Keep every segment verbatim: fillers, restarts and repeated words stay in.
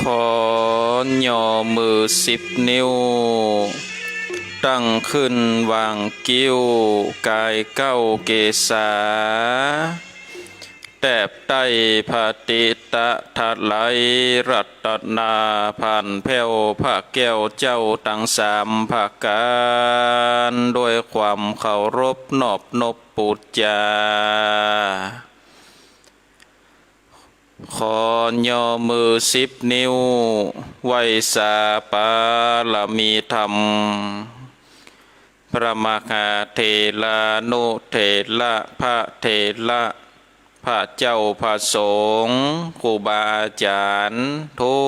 ขอย่อมือสิบนิ้ว ตั้งขึ้นวางกิ้ว กายเก้าเกศา แตบใต้ผะติตะถะไหล รัตนาผ่านแผ้ว พระแก้วเจ้าตังสามประก๋าน ด้วยความเคารพนอบนบปู๋จา ขอย่อมือสิบนิ้ว ไหว้สาบารมีธรรม พระมหาเถรานุเถระ พระเถระ พระเจ้าพระสงฆ์ ครูบาอาจ๋ารย์ ทุ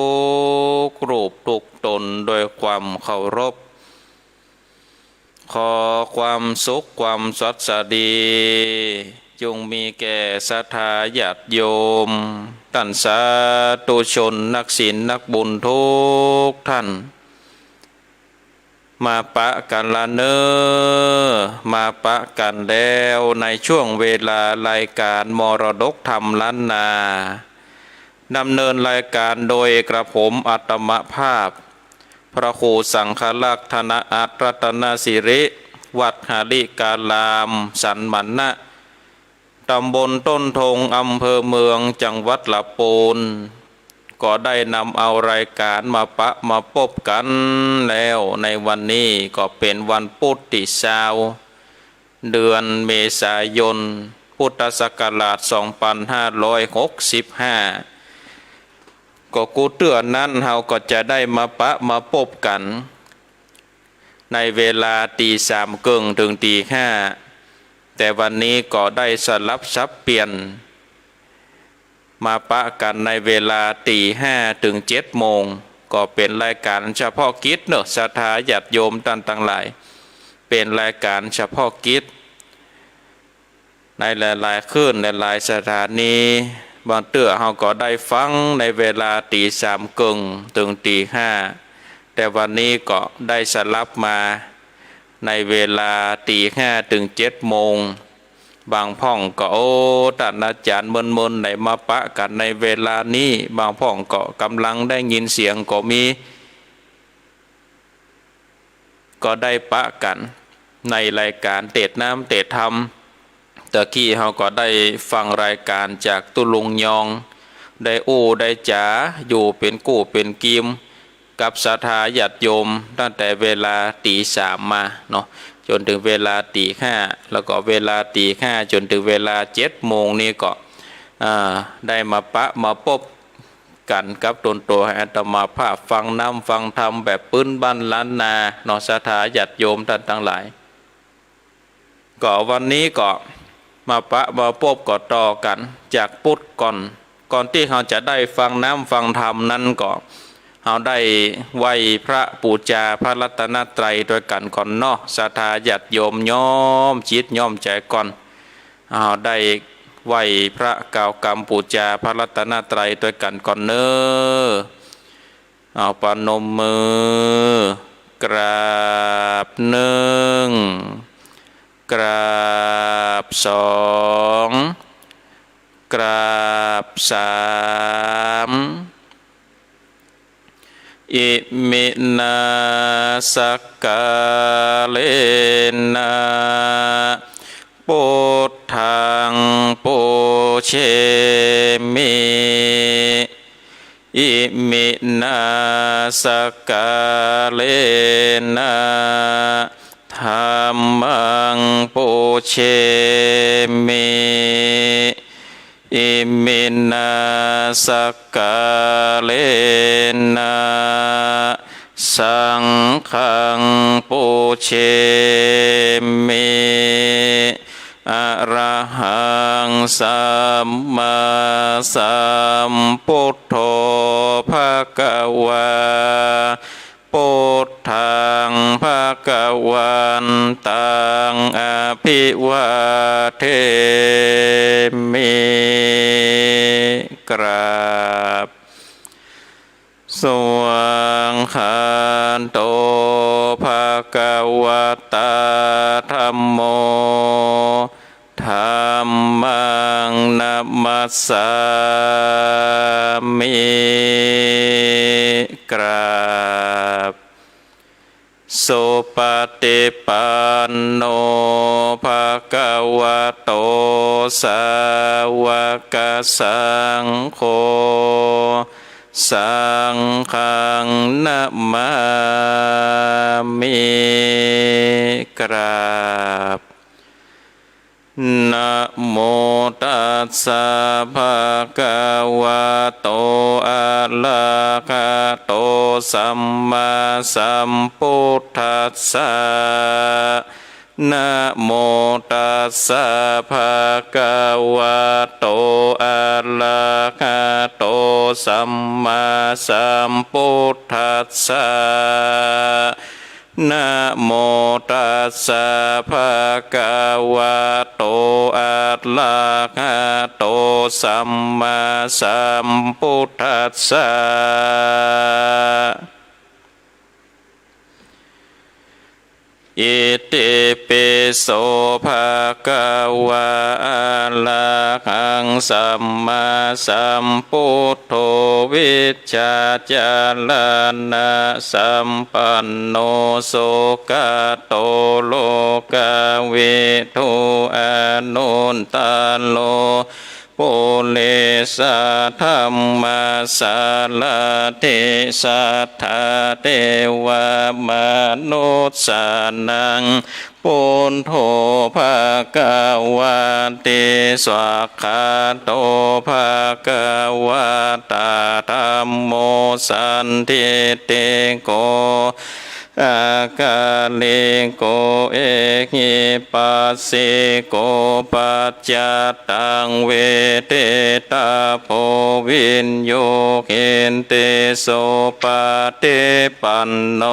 กรูปทุกต๋น ด้วยความเคารพ ขอความสุขความสวัสดี จงมีแก่ศรัทธาญาติโยม ต้านสาธุชน นักศีลนักบุญทุกท่าน มาปะกั๋นละเน่อ มาปะกั๋นแล้ว ในช่วงเวลารายก๋านมรดกธรรมล้านนา ดำเนินรายก๋านโดยกระผมอาตมาภาพ พระครูสังฆรักษ์ ธนอัตรรัตนสิริ วัดหริการาม สันมณะ ต๋ำบลต้นธง อำเภอเมือง จังหวัดละปูน ก็ได้นำเอารายก๋านมาปะมาปบกั๋นแล้ว ในวันนี้ก็เป๋นวันปุ๊ธตี้ซาว เดือนเมษายน พุทธศักราชสองปันห้าร้อยหกสิบห้า ก็กู้เตื้อนั้นเฮาก็จะได้มาปะมาปบกั๋น ในเวลาตี๋สามเกิ่งเถิงตี๋ห้า แต่วันนี้ก็ได้สลับสับเปลี่ยน มาปะกั๋นในเวลาตี๋ห้าเถิงเจ็ดโมง ก็เป๋นรายก๋านเฉพาะกิจเนาะ ศรัทธาญาติโยมต้านตังหลาย เป๋นรายก๋านเฉพาะกิจ ในหลายๆ คลื่น หลายๆ สถานี บางเตื้อเฮาก็ได้ฟังในเวลาตี๋สามเกิ่งเถิงตี๋ห้า แต่วันนี้ก็ได้สลับมาในเวลาตี๋ห้าเถิงเจ็ดโมง บางพ่องก็ โอ้ ต้านอาจ๋ารย์เมินๆ ไหนมาปะกั๋นในเวลานี้ บางพ่องก็ก่ำลังได้ยินเสียงก็มี ก็ได้ปะกั๋นในรายก๋านเตศน์น้ำเตศน์ธรรม ตะกี้เฮาก็ได้ฟังรายก๋านจากตุ๊ลุงยอง ได้อู้ได้จ๋าอยู่เป๋นกู้เป๋นกีม กับศรัทธาญาติโยมตั้งแต่เวลาตี๋สามมาเนาะ จ๋นเถิงเวลาตี๋ห้า แล้วก็เวลาตี๋ห้าจ๋นเถิงเวลาเจ็ดโมงนี้ก็ อ่า ได้มาปะมาปบกั๋นกับต๋นตั๋วอาตมาภาพ ฟังน้ำฟังธรรมแบบปื๊นบ้านล้านนาเนาะ ศรัทธาญาติโยมต้านตังหลาย ก็วันนี้ก็มาปะมาปบก็ต่อกั๋นจากปุ๊ธก่อน ก่อนตี้เฮาจะได้ฟังน้ำฟังธรรมนั้นก็ เฮาได้ไหว้พระปู๋จาพระรัตนตรัยตวยกั๋นก่อนเนาะ ศรัทธาญาติโยมย้อมจิตย้อมใจ๋ก่อน เฮาได้ไหว้พระกล่าวกำปู๋จาพระรัตนตรัยตวยกั๋นก่อนเน่อ เอาประนมมือ กราบหนึ่ง กราบสอง กราบสาม อิมินา สักกาเลนะ ปุทธัง ปูเชมิ อิมินา สักกาเลนะ ธัมมัง ปูเชมิ อิมินา สักกาเลนะ สังฆัง ปูเชมิ อะระหัง สัมมาสัมพุทโธ ภะคะวา พุทธัง ภะคะวันตัง อะภิวาเทมิ กราบ สวากขาโต ภะคะวะตา ธัมโม ท ธัมมังนะมัสสามิ กราบ สุปฏิปันโน ภะคะวะโต สาวกสังโฆ สังฆังนะมามิ กราบ นะโมตัสสะ ภะคะวะโต อะระหะโต สัมมาสัมพุทธัสสะ นะโมตัสสะ ภะคะวะโต อะระหะโต สัมมาสัมพุทธัสสะ นะโมตัสสะ ภะคะวะโต อะระหะโต สัมมาสัมพุทธัสสะ อิติปิโส ภะคะวะ อะระหัง สัมมาสัมพุทโธ วิชชาจารณะสัมปันโน สุขะโต โลกะวิทู อนุตตะโร ปุริสะธัมมะสารถิ สัทธาเทวะมนุสสานัง พุทโธ ภะคะวะติ สวากขาโต ภะคะวะตะ ธัมโม สันทิฏฐิโก อะกาลิโก เอหิปัสสิโก ปัจจัตตัง เวทิตาโภ วิญญูหิติ สุปะฏิปันโน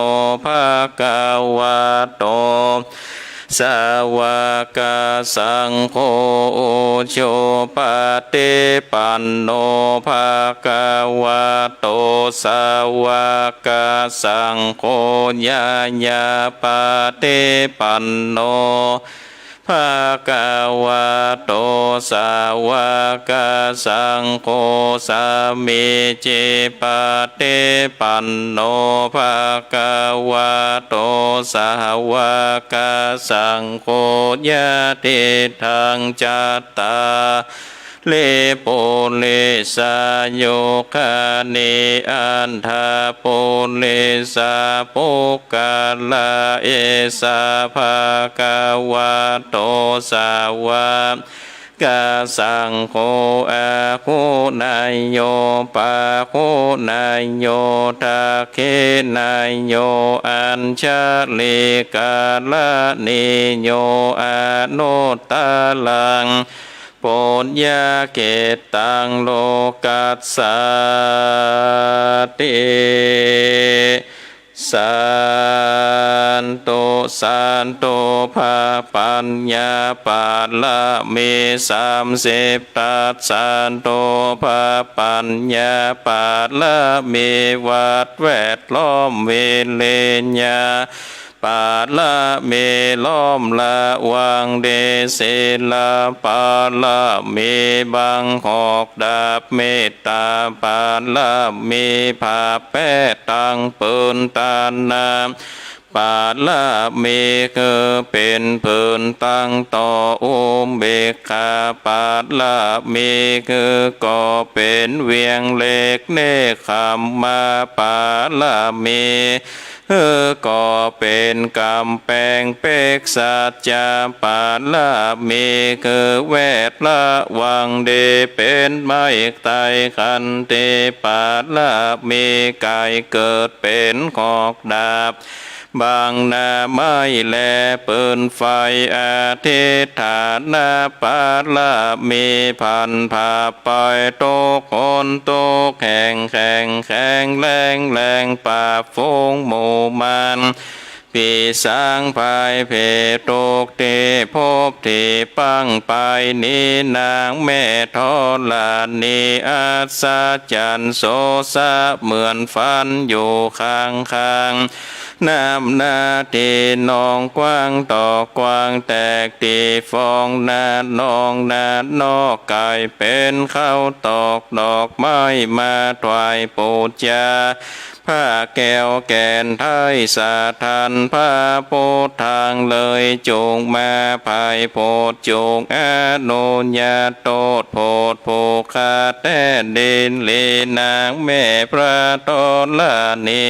ภะคะวะโต สาวกสังโฆ อุจุปะฏิปันโน ภะคะวะโต สาวกสังโฆ ญาญาปะฏิปันโน ภะคะวะโต สาวกสังโฆ สามีจิปะฏิปันโน ภะคะวะโต สาวกสังโฆ ญาติทัง จัตตา ริ ปุริสายุคานิ อัตถะ ปุริสาปุคคละ เอสะ ภะคะวะโต สาวกสังโฆ อาหุเนยโย ปาหุเนยโย ทักขิเนยโย อัญชลีกะรณีโย อนุตตะรัง ปุญญะเขตตัง โลกัสสาติ สาธุ สาธุ พระปัญญาปารมีสามสิบทัศ สาธุ พระปัญญาปารมี วัดแวดล้อม วิริยา ปารมี ล้อมระวังดี ศีลปารมี บังหอกดาบ เมตตาปารมี ผ้าแป๊ตังปืน ตานาปารมี คือเป๋นปืนตังต่อ อุเบกขาปารมี คือก่อเป๋นเวียงเหล็ก เนกขัมมาปารมี คือก่อเป๋นก๋ำแปง เปกสัจจาปารมี คือแวดระวังดี เป๋นไม้ไต้ ขันติปารมี ก๋ายเกิดเป๋นหอกดาบ บังหน้าไม้และปืนไฟ อธิฏฐานะปารมี ผันบาปไปทุกหนทุกแห่ง แข็งแข็งแรงแรง ปราบฝูงหมู่มาร ปี๋สางภัยเผย ตุ๊กข์ตี้พบตี้ปางไป นี้นางแม่ธรณี อัศจรรย์โสสะเหมือนฝันอยู่ข้างๆ น้ำนาตี้นองกว้างตอกกว้างแตกตี้ฟอง น้านองน้านอกก๋ายเป๋นข้าวตอก ดอกไม้มาถวายปู๋จา ผ้าแก้วแก่นไท้สะท้าน พระโพธิ์ทางเลยจุ่งมา ไพร่โพธิ์จุ่งอนุญาต โต้ษโพธิ์ผู้ฆ่าแต๊ดิน ลีนางแม่พระธรณี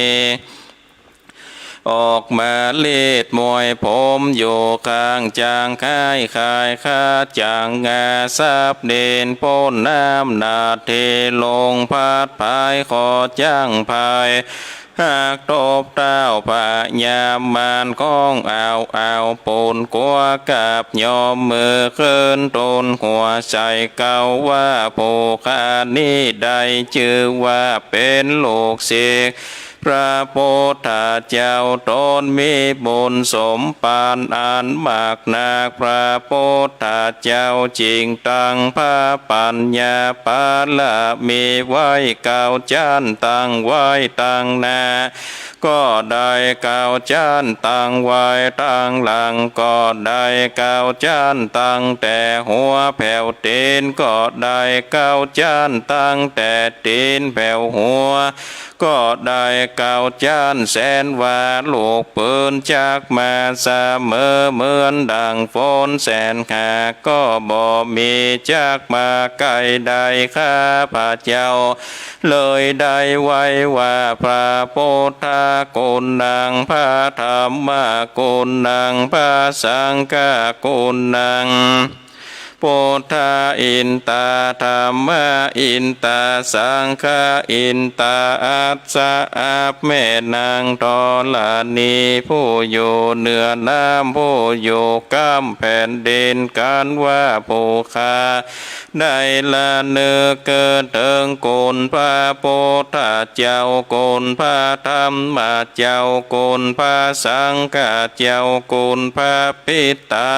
ออกมาลีดมวยผมอยู่ข้างจ๋าง ขายขายข้าจ๋างงา สับดินป๊นน้ำนาตี้ลงพัดพาย ขอจั้งพาย หากตบเต้าพญามารของเอา เอาปูนกั๋วกับยอม มือขึ้นตูนหัวใจ๋เก่า ว่าผู้ข้านี้ได้จื้อว่าเป๋นลูกศิษย์ พระพุทธเจ้า ต๋นมีบุญสมปานอันมากนัก พระพุทธเจ้าจึงตั้งพระปัญญาปารมีไว้เก้าจั้น ตั้งไว้ตังหน้าก็ได้เก้าจั้น ตั้งไว้ตังหลังก็ได้เก้าจั้น ตั้งแต่หัวแผวตี๋นก็ได้เก้าจั้น ตั้งแต่ตี๋นแผวหัว ก็ได้เก้าจั้น แสนว่าลูกปืนจักมาเสมอ เหมือนดั่งฝนแสนหาก ก็บ่มีจักมาใก้ได้ข้าพเจ้า เลยได้ไหว้ว่า พระพุทธกุณัง พระธัมมกุณัง พระสังฆกุณัง พุทธาอินตา ธัมมาอินตา สังฆาอินตา อัสสะ อับแม่นางธรณี ผู้อยู่เหนือน้ำ ผู้อยู่ก้ำแผ่นดิน กันว่าผู้ข้าได้ระนึกเถิงคุณพระพุทธเจ้า คุณพระธัมมเจ้า คุณพระสังฆเจ้า คุณพระปิตา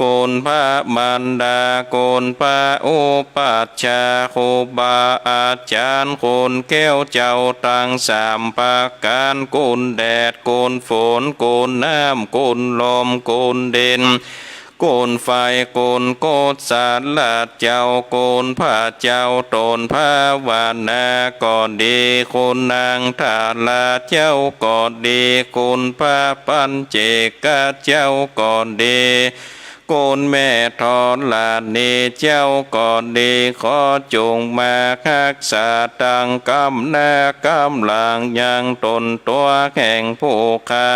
คุณพระมารดา คุณพระอุปัชฌาย์ ครูบาอาจ๋ารย์ คุณแก้วเจ้าตังสามประก๋าน คุณแดด คุณฝน คุณน้ำ คุณลม คุณดิน คุณไฟ คุณโกศลเจ้า คุณพระเจ้าต๋นภาวนาก็ดี คุณนางธาราเจ้าก็ดี คุณพระปัญเจกเจ้าก็ดี คุณแม่ธรณีเจ้าก็ดี ขอจุ่งมาฮักษาตังก๋ำหน้าก๋ำหลังยังต๋นตั๋วแห่งผู้ข้า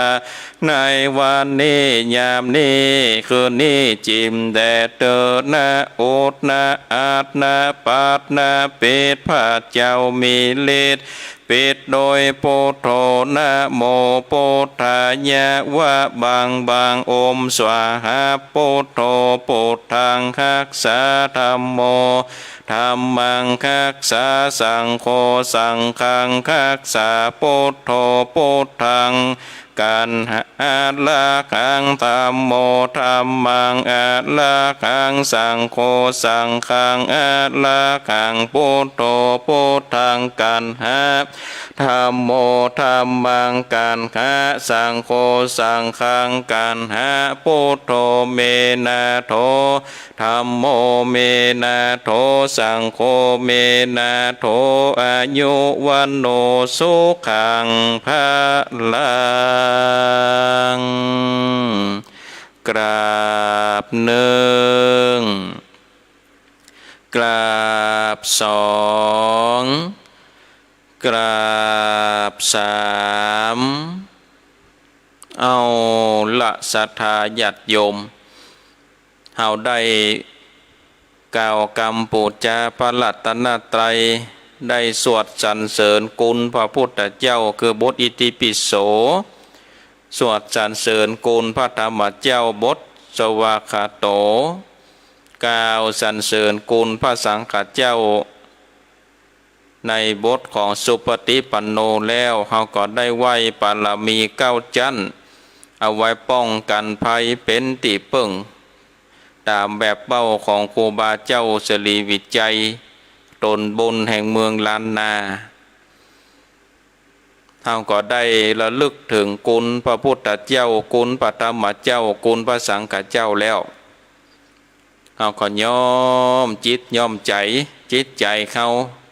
ในวันนี้ยามนี้คืนนี้จิ่มแด่เต๋อ นะอุด นะอัด นะปัด นะปิด พระเจ้ามีฤทธิ์ ปิดโดยปุทโธ นะโมปุทธายะ วะบังบัง โอมสวาหา ปุทโธ ปุทธังฮักษา ธัมโม ธัมมังฮักษา สังโฆ สังฆังฮักษา ปุทโธ ปุทธัง กัณหะ อะระหัง ธัมโม ธัมมัง อะระหัง สังโฆ สังฆัง อะระหัง ปุทโธ ปุทธัง กัณหะ ธัมโม ธัมมัง กัณหะ สังโฆ สังฆัง กัณหะ ปุทโธ เม นะ โถ ธัมโม เม นะ โถ สังโฆ เม นะ โถ อายุ วัณโณ สุขัง พะลัง กราบหนึ่ง กราบสอง กราบสาม เอาละศรัทธาญาติโยม เฮาได้กล่าวกำปู๋จาพระรัตนตรัย ได้สวดสรรเสริญคุณพระพุทธเจ้า คือบทอิติปิโส สวดสรรเสริญคุณพระธรรมเจ้า บทสวากขาโต กล่าวสรรเสริญคุณพระสังฆเจ้า ในบทของสุปฏิปันโนแล้ว เฮาก็ได้ไหว้บารมีเก้าจั้น เอาไว้ป้องกั๋นภัย เป๋นตี้เปิ้ง ต๋ามแบบเว้าของครูบาเจ้าสิริวิชัย ต๋นบุญแห่งเมืองล้านนา เฮาก็ได้ระลึกเถิงคุณพระพุทธเจ้า คุณพระธรรมเจ้า คุณพระสังฆเจ้าแล้ว เฮาก็ย้อมจิตย้อมใจ๋ จิตใจ๋เฮา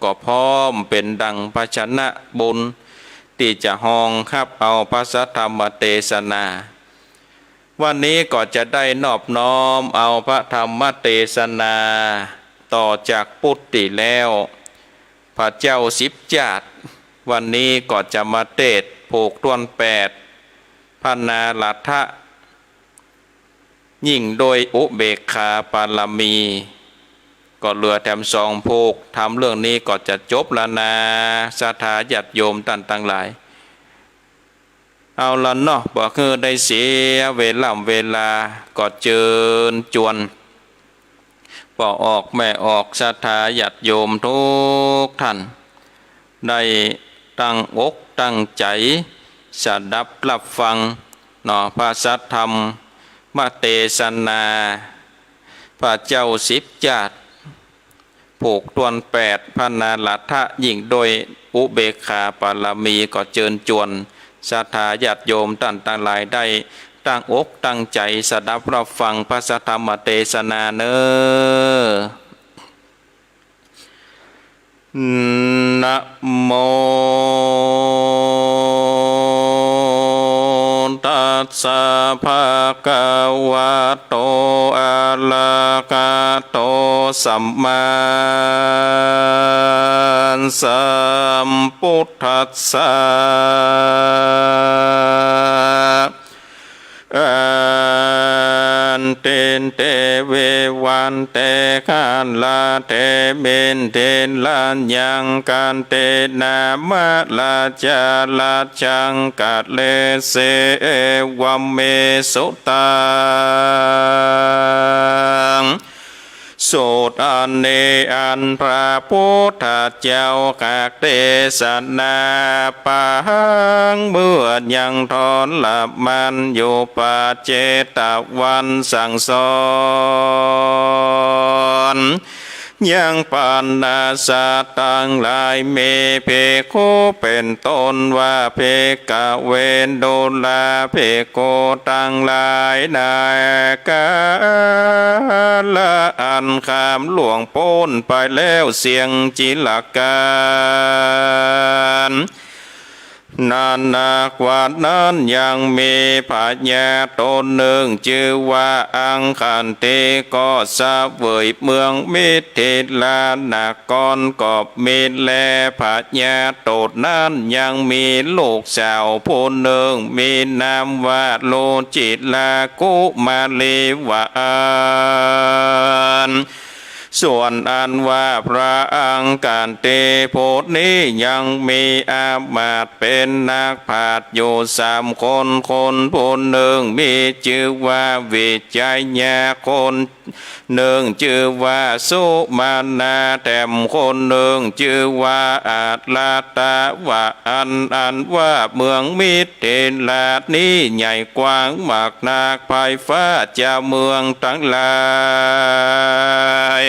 ก็พร้อมเป๋นดั่งภาชนะบุญ ตี้จะฮองฮับเอาพระสัทธรรมเตสนา วันนี้ก็จะได้นอบน้อมเอาพระธรรมเตสนา ต่อจากปุตติแล้ว พระเจ้าสิบจาติ วันนี้ก็จะมาเตสน์ผูกถ้วนแปด พระนารัตถะ ยิ่งด้วยอุเบกขาบารมี ก็เหลือแถมสองผูก ธรรมเรื่องนี้ก็จะจบแล้วนา ศรัทธาญาติโยมต้านตังหลาย เอาละเนาะ บ่หื้อได้เสียเวล่ำเวลา ก็เจิญจวน ป้อออกแม่ออก ศรัทธาญาติโยมกู้ต้าน ได้ตั้งอกตั้งใจ๋ สดับฮับฟังเนาะ พระสัทธรรมเตสนา พระเจ้าสิบจาติ ผูกถ้วนแปด พระนารัตถะ ยิ่งด้วยอุเบกขาบารมี ก็เจิญจวน ศรัทธาญาติโยมต้านตังหลาย ได้ตั้งอกตั้งใจ๋ สดับฮับฟังพระสัทธรรมเตสนาเน่อ นะโมตัสสะ ภะคะวะโต อะระหะโต สัมมาสัมพุทธัสสะ อันทิน เต วิวัชชันติ กาลาเท มินทิน รัญญัง ขันตินามะ ราชารัชชัง กะเรสิ เอวะเม สุตัง สูตรอันนี้อันพระพุทธเจ้าตรัสเตสนา ปางเมื่อยังทรมานอยู่ ปัจเจตวันสั่งสอน ยังบรรดาสัตว์ตังหลาย มีภิกขุเป๋นต้นว่า ภิกขเว ดูราภิกขุตังหลาย ในกาละอันข้ามล่วงป๊นไปแล้วเสี้ยงจิรกาล นั้นนัก วันนั้นยังมีพญาต๋นนึ่งจื้อว่าอังคันที ก็เสวยเมืองมิถิลานครก็มีแล พญาต๋นนั้นยังมีลูกสาวผู้นึ่ง มีนามว่าโรจิรากุมารีว่าอั้น ส่วนอันว่าพระอังคันทีผู้นี้ยังมีอามาตย์เป๋นนักปราชญ์อยู่สามคน คนผู้นึ่งมีจื้อว่าวิชยะ คนนึ่งจื้อว่าสุมาณา แถมคนนึ่งจื้อว่าอาราธะว่าอั้น อันว่าเมืองมิถิลานี้ใหญ่กว้างมากนัก ไพร่ฟ้าจะเมืองตังหลาย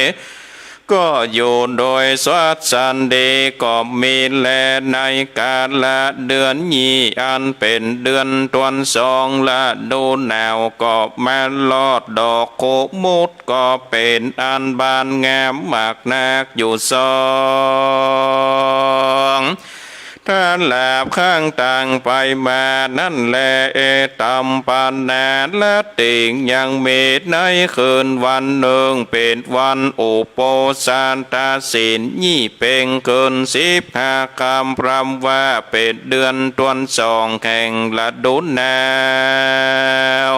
ก็อยู่โดยสวัสดีก็มีแล ในกาละเดือนยี่อันเป๋นเดือนถ้วนสอง ฤดูหนาวก็มาลอด ดอกขมุดก็เป๋นอันบานงามมากนักอยู่สอง ตลอดข้างตางไปมานั้นแล เอตัมปนาราติง ยังมีในคืนวันนึ่ง เป๋นวันอุโปสถศีล ยี่เพ็งคืนสิบห้าค่ำ พร่ำว่าเป๋นเดือนถ้วนสองแห่งฤดูหนาว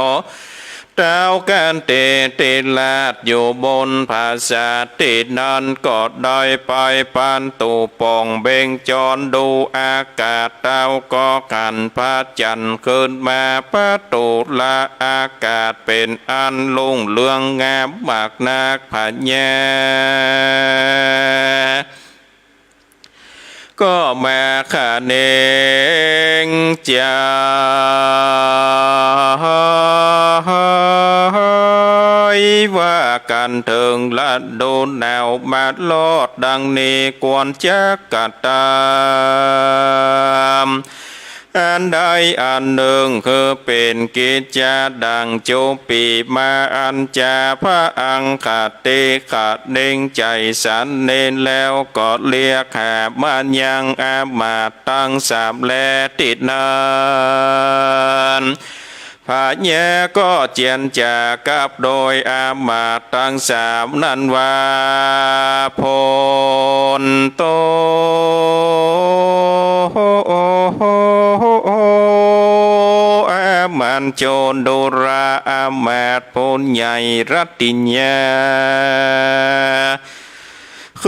ท้าวกันติติราชอยู่บนผาสาทตี้นั้น ก็ได้ไปประตู๋ป่องเบ่งจรดูอากาศ ท้าวก็หันพระจันทร์ขึ้นมาประตู๋ละอากาศ เป๋นอันรุ่งเรืองงามมากนัก พญา ก็มาขะเนงใจ๋ ว่ากั๋นเถิงฤดูหนาวมารอดดังนี้ ควรจักกระตำอันใดอันนึ่ง คือเป๋นกิจจ๋าดังจุปี๋มา อันจะพระอังคติขะเนงใจ๋สันเนนแล้ว ก็เรียกหามายังอำมาตย์ตังสามแล ตี้นั้น พญาก็เจียรจ๋ากับโดยอำมาตย์ตังสามนั้นว่า โผนโต อำมาตย์โจนดูรา อำมาตย์ผู้ใหญ่รัตติยา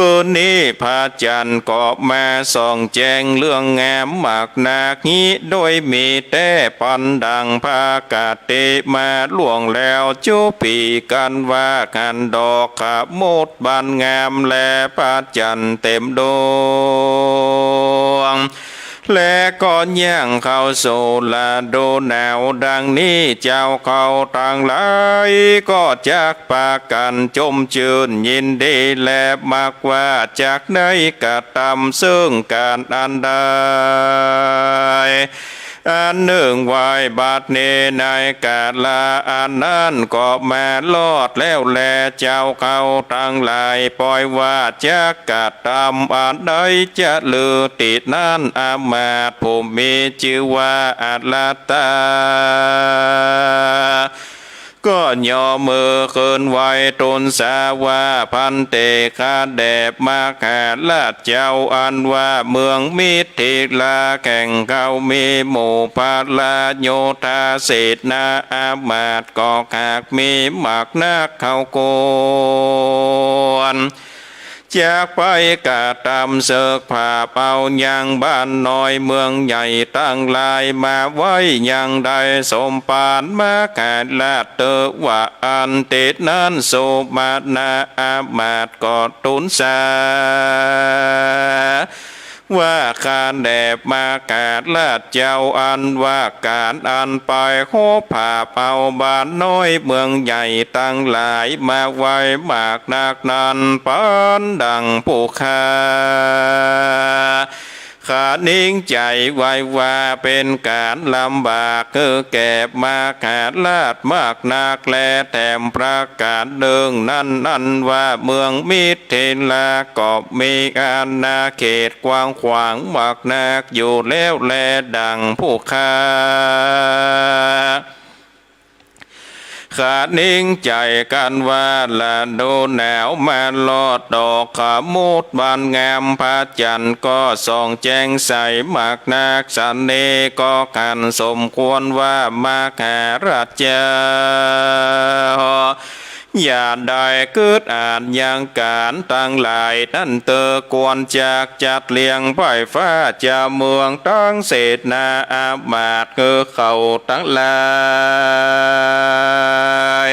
คืนนี้พระจั๋นทร์ก็มาส่องแจ้งเรื่องงามมากนัก ฮิโดยมีแต๊ปันดังปกติมาล่วงแล้วจุปี๋กั๋นว่า หันดอกขมุดบานงามแล พระจั๋นทร์เต๋มดวง และก็ย่างเข้าสู่ฤดูหนาวดังนี้ เจ้าเขาตังหลายก็จักปากั๋นจมจื้นยินดี และมักว่าจักได้กระตำเซิ่งก๋านอันใดอันนึ่งไว้ บัดนี้ในกาละอันนั้นก็มารอดแล้วแล เจ้าเขาตังหลายปอยว่าจักกระตำอันใดจะลือ ตี้นั้นอำมาตย์ผู้มีจื้อว่าอรัตตา ก็ยกมือขึ้นไหว้ตูนสาว่า ภันเต ข้าแด่มหาราชเจ้า อันว่าเมืองมิถิลาแห่งเฮามีหมู่พลโยธาเสนา อำมาตย์ก็หากมีมากนัก เฮาควร จักไปกระตำเซิกผาบเอายังบ้านน้อยเมืองใหญ่ตังหลายมาไว้ ยังได้สมภารมหาราชเต๊อะว่าอั้น ตี้นั้นสุมาณะอำมาตย์ก็ตูนสา ว่า ข้าแด่มหาราชเจ้า อันว่าก๋านอันไปฮบผาบเอาบ้านน้อยเมืองใหญ่ตังหลายมาไว้มากนักนั้น ปันดังผู้ข้าขะเนงใจ๋ไว้ว่าเป๋นก๋านลำบาก คือแก่มหาราชมากนักแล แถมประก๋านนึ่งนั้น อันว่าเมืองมิ ถิลาก็มีอาณาเขตกว้างขวางมากนักอยู่แล้วแล ดังผู้ข้าขะเนงใจ๋กั๋นว่า ฤดูหนาวมารอด ดอกขมุดบานงาม พระจั๋นทร์ก็ส่องแจ้งใสมากนัก สันนี้ก็อันสมควรว่ามหาราชเจ้า อย่าได้กึ๊ดอันยังก๋านตังหลายนั้นเต๊อะ ควรจักจัดเลี้ยงไพร่ฟ้าเจ้าเมืองตังเสนาอามาตย์ หื้อเขาตังหลาย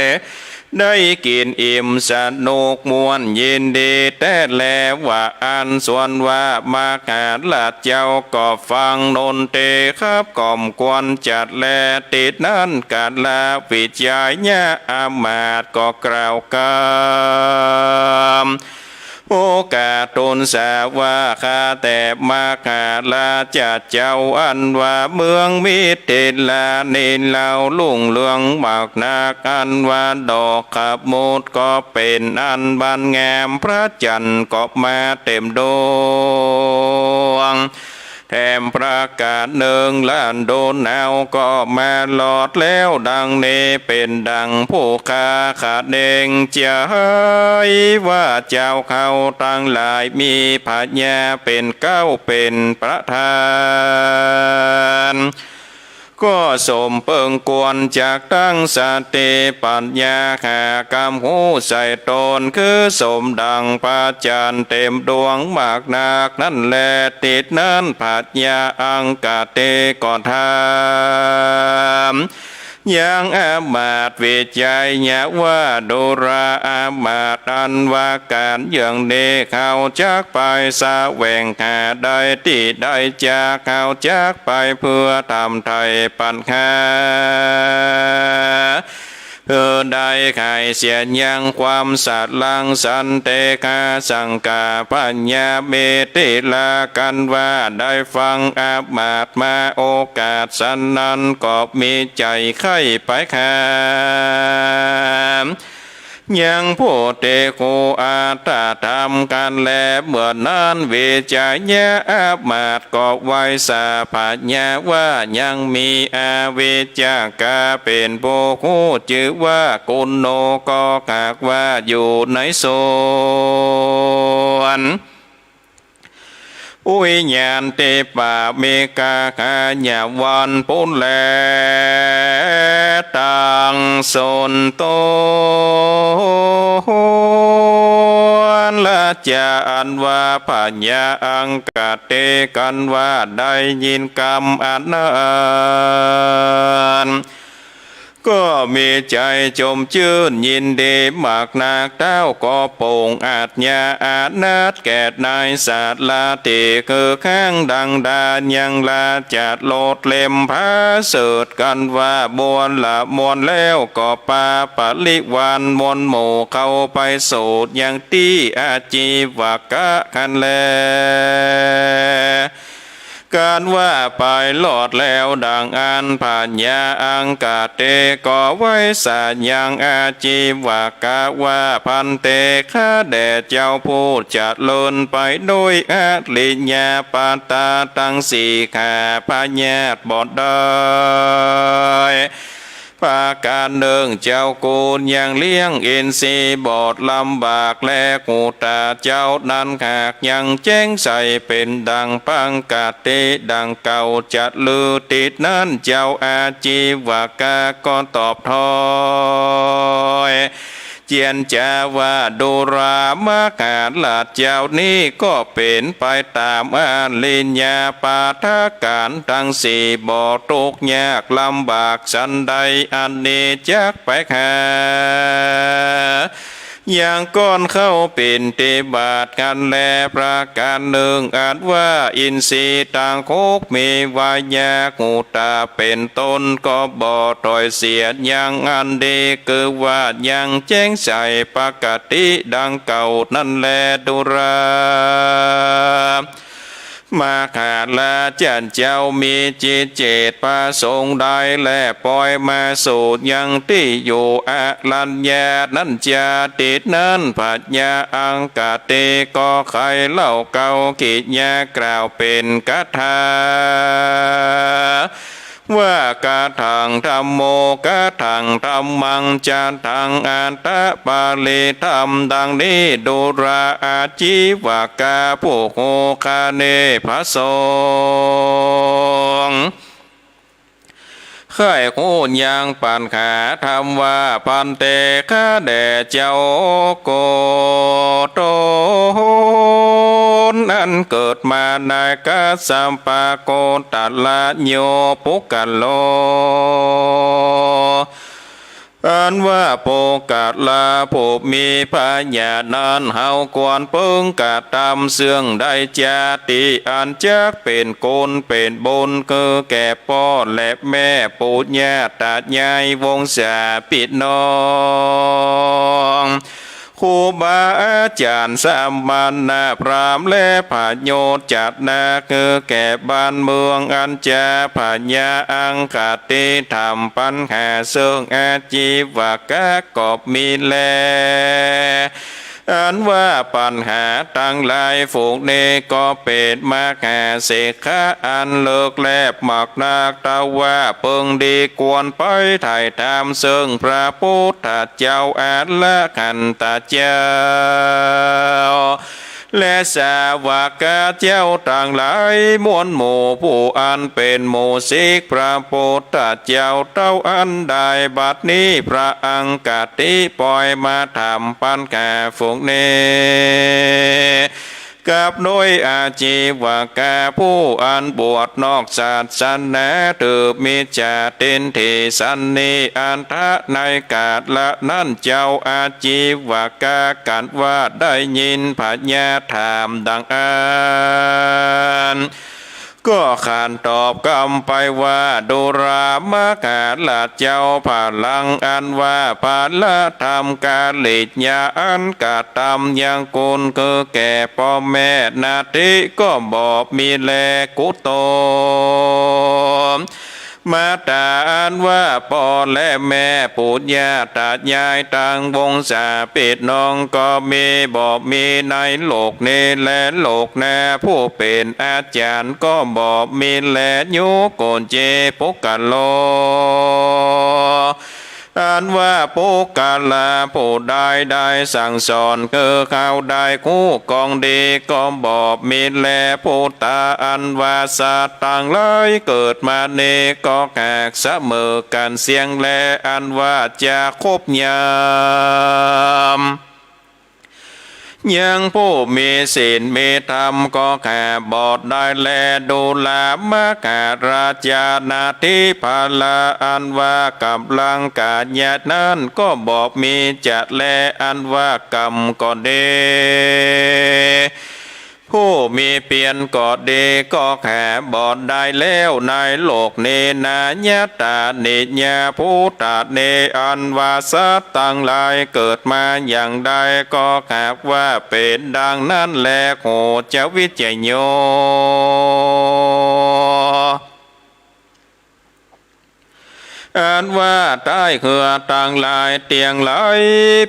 ได้กิ๋นอิ่มสนุกม่วนยินดีแต๊แลว่าอั้น ส่วนว่ามหาราชเจ้าก็ฟังดนตรีครับกล่อมควรจัดแล ตี้นั้นกัลวิจายะอามาตย์ก็กล่าวกำ โอกาสทูลสาว่า ข้าแต่มหาราชเจ้า อันว่าเมืองมิถิลานี้เล่ารุ่งเรืองมากนัก อันว่าดอกขมุดก็เป๋นอันบานงาม พระจั๋นทร์ก็มาเต๋มดวง แถมประก๋านนึ่ง ฤดูหนาวก็มารอดแล้ว ดังนี้เป๋นดังผู้ข้าขะเนงใจ๋ว่า เจ้าเขาตังหลายมีพญาเป๋นเก๊าเป๋นประธาน ก็สมเปิงควรจักตั้งสติปัญญาหากำฮู้ใส่ต๋น คือสมดังพระจั๋นทร์เต๋มดวงมากนักนั้นแล ตี้นั้นพญาอังคติก็ถาม ยังอมาตย์วิจัยยะว่า ดูราอมาตย์ อันว่าก๋านอย่างนี้ เขาจักไปแสวงหาได้ตี้ใด จาเขาจักไปเปื้อถามไถ่ปัญหา เปื้อได้ไขเสียยังความสัตย์ลังสันเตกาสังกา พญามิถิลา กันว่าได้ฟังอมาตย์มาโอกาสสันนั้น ก็มีใจ๋ใค่ไปหา ยังผู้ตี้ฮู้อัตถธรรมกันแล เมื่อนั้นวิจัยยะอมาตย์ก็ไหว้สาพญาว่า ยังมีอวิชชากาเป๋นผู้ฮู้จื้อว่ากุณโณ ก็หากว่าอยู่ในสวน อุยยานติปาเมกาหายาวันปุ้นแล ตังสนตนละจา อันว่าพญาอังคาเตกันว่าได้ยินกำอันนั้น ก็มีใจ๋จมจื้นยินดีมากนัก เต้าก็ปรงอาชญาอานัตแก่นายสาราติ คือข้างดังดายังราชรถเล็มผาเสริฐกันว่า บวรมนแล้วก็ปาปริวารมวลหมู่เข้าไปสู่ยังตี้อาชีวกะหั้นแล กันว่าไปรอดแล้วดังอั้น พญาอังคาเตก็ไหว้สายังอาชีวกะว่า ภันเต ข้าแด่เจ้าผู้เจริญไปด้วยอริยปาทะตังสี่ ข้าพญาตบ่ได้ ประก๋านนึ่ง เจ้ากูลยังเลี้ยงอินทรีย์บ่ลำบากแล กุตาเจ้านั้นหากยังแจ้งใสเป๋นดังปกติดังเก่า จะลือติดนั้น เจ้าอาชีวกะก็ตอบถ้อย เจียรจาว่า ดูรามหาราชเจ้านี้ก็เป๋นไปต๋ามอริยปาทะก๋านตังสี่ บ่ตุ๊กยากลำบากสันใด อันนี้จักไปหายังก้อนเข้าปิณฑบาตหั้นแล ประก๋านนึ่ง อันว่าอินทรีย์ตังหกมีวายา กุตาเป๋นต้น ก็บ่ถอยเสียยังอันดี คือว่ายังแจ้งใสปกติดังเก่านั้นแล ดูรา มหาราชเจ้ามีจิตเจตประสงค์ใดแล ปอยมาสู่ยังตี้อยู่อรัญญะนั้นจา ติดนั้นพญาอังคาเตก็ใค่เล่าเกากิยากล่าวเป๋นคาถา ว่ากะถังธัมโม กะถังธัมมัง จะถังอัตตปริธัม ดังนี้ ดูราอาชีวกะผู้ฮู้คเนศพระสงฆ์ ใค่ฮู้ยังปัญหาธรรมว่า ภันเต ข้าแด่เจ้า โกศลอันเกิดมาในคัสสปะโกศลโย ปุคคโล อันว่าปุคคละผู้มีพญานั้น เฮาควรเปิงกระทำเสื่องใดจา ตี้อันจักเป๋นกุลเป๋นบุญ คือแก่ป้อและแม่ ปู่ย่าตายายวงศาพี่น้อง ครูบาอาจ๋ารย์สมณะพราหมณ์และพระโยชน์จัดนา คือแก่บ้านเมืองอันจา พญาอังคาเตถามปัญหาเซิ่งอาชีวกะก็มีแล อันว่าปัญหาตังหลายฝูงนี้ก็เป๋นมหาเศรษฐะอันเลิกแลบมากนัก แต่ว่าเปิงดีควรไปไถ่ถามเซิ่งพระพุทธเจ้าอรหันตเจ้า และสาวกะเจ้าตังหลายมวลหมู่ ผู้อันเป๋นหมู่ศิษย์พระพุทธเจ้าเต้าอั้นได้ บัดนี้พระอังคาเตปอยมาถามปัญหาฝูงนี้ กับด้วยอาจีวกะผู้อันบวชนอกศาสนา ถือมิจฉาทิฏฐิสันนิอัตถะ ในกาละนั้น เจ้าอาจีวกะกัดว่าได้ยินพญาถามดังอั้น ก็ขานตอบกำไปว่า ดูรามาขะราชเจ้า พลังอันว่าพระธรรมกริยาอันกระทำยังคุณคือแก่ป้อแม่นาทิก็บ่มีแล กุโต มาตาอันว่าป้อและแม่ ปู่ย่าตายายตังวงศาปี้น้องก็มี บ่มีในโลกนี้และโลกหน้า ผู้เป๋นอาจ๋ารย์ก็บ่มีแล โยโกเจ ปุคคโล อันว่าปุคคละผู้ใดได้สั่งสอนคือเขาได้คู่กองดีก็บ่มีแล ปุตตาอันว่าสัตว์ตังหลายเกิดมานี้ก็หากเสมอกั๋นเสี้ยงแล อันว่าจะครบยาม ยังผู้มีศีลมีธรรมก็หาบ่ได้แล ดูรามาขะราชา นาทิพละอันว่ากำลังก๋ายะนั้นก็บ่มีจะแล อันว่ากรรมก็ดี ผู้มีเปียรก็ดีก็หาบ่ได้แล้วในโลกนี้นา ยัตถานิยาภูตานิ อันว่าสัตว์ตังหลายเกิดมาอย่างใดก็หากว่าเป๋นดังนั้นแล โขจะวิชโย อันว่าใต้เฮือตังหลายเตียงไหล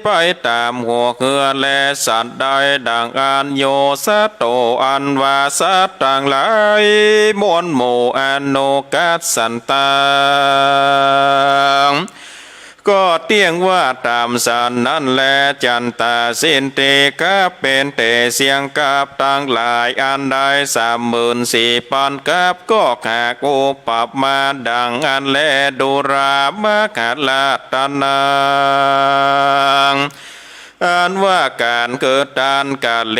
ไปต๋ามหัวเฮือแล สัตว์ใดดังอั้นโย สัตโต อันว่าสัตว์ตังหลายมวลหมู่ อนุกัสสันตัง ก็เตี้ยงว่าต๋ามสันนั้นแล จันตาสินติ กับเป๋นเตเสี้ยงกับตังหลายอันได้สามหมื่นสี่ปันกับ ก็หากอุปมาดังอั้นแล ดูรามาขะราชา อันว่าก๋านเกิดตานกะเล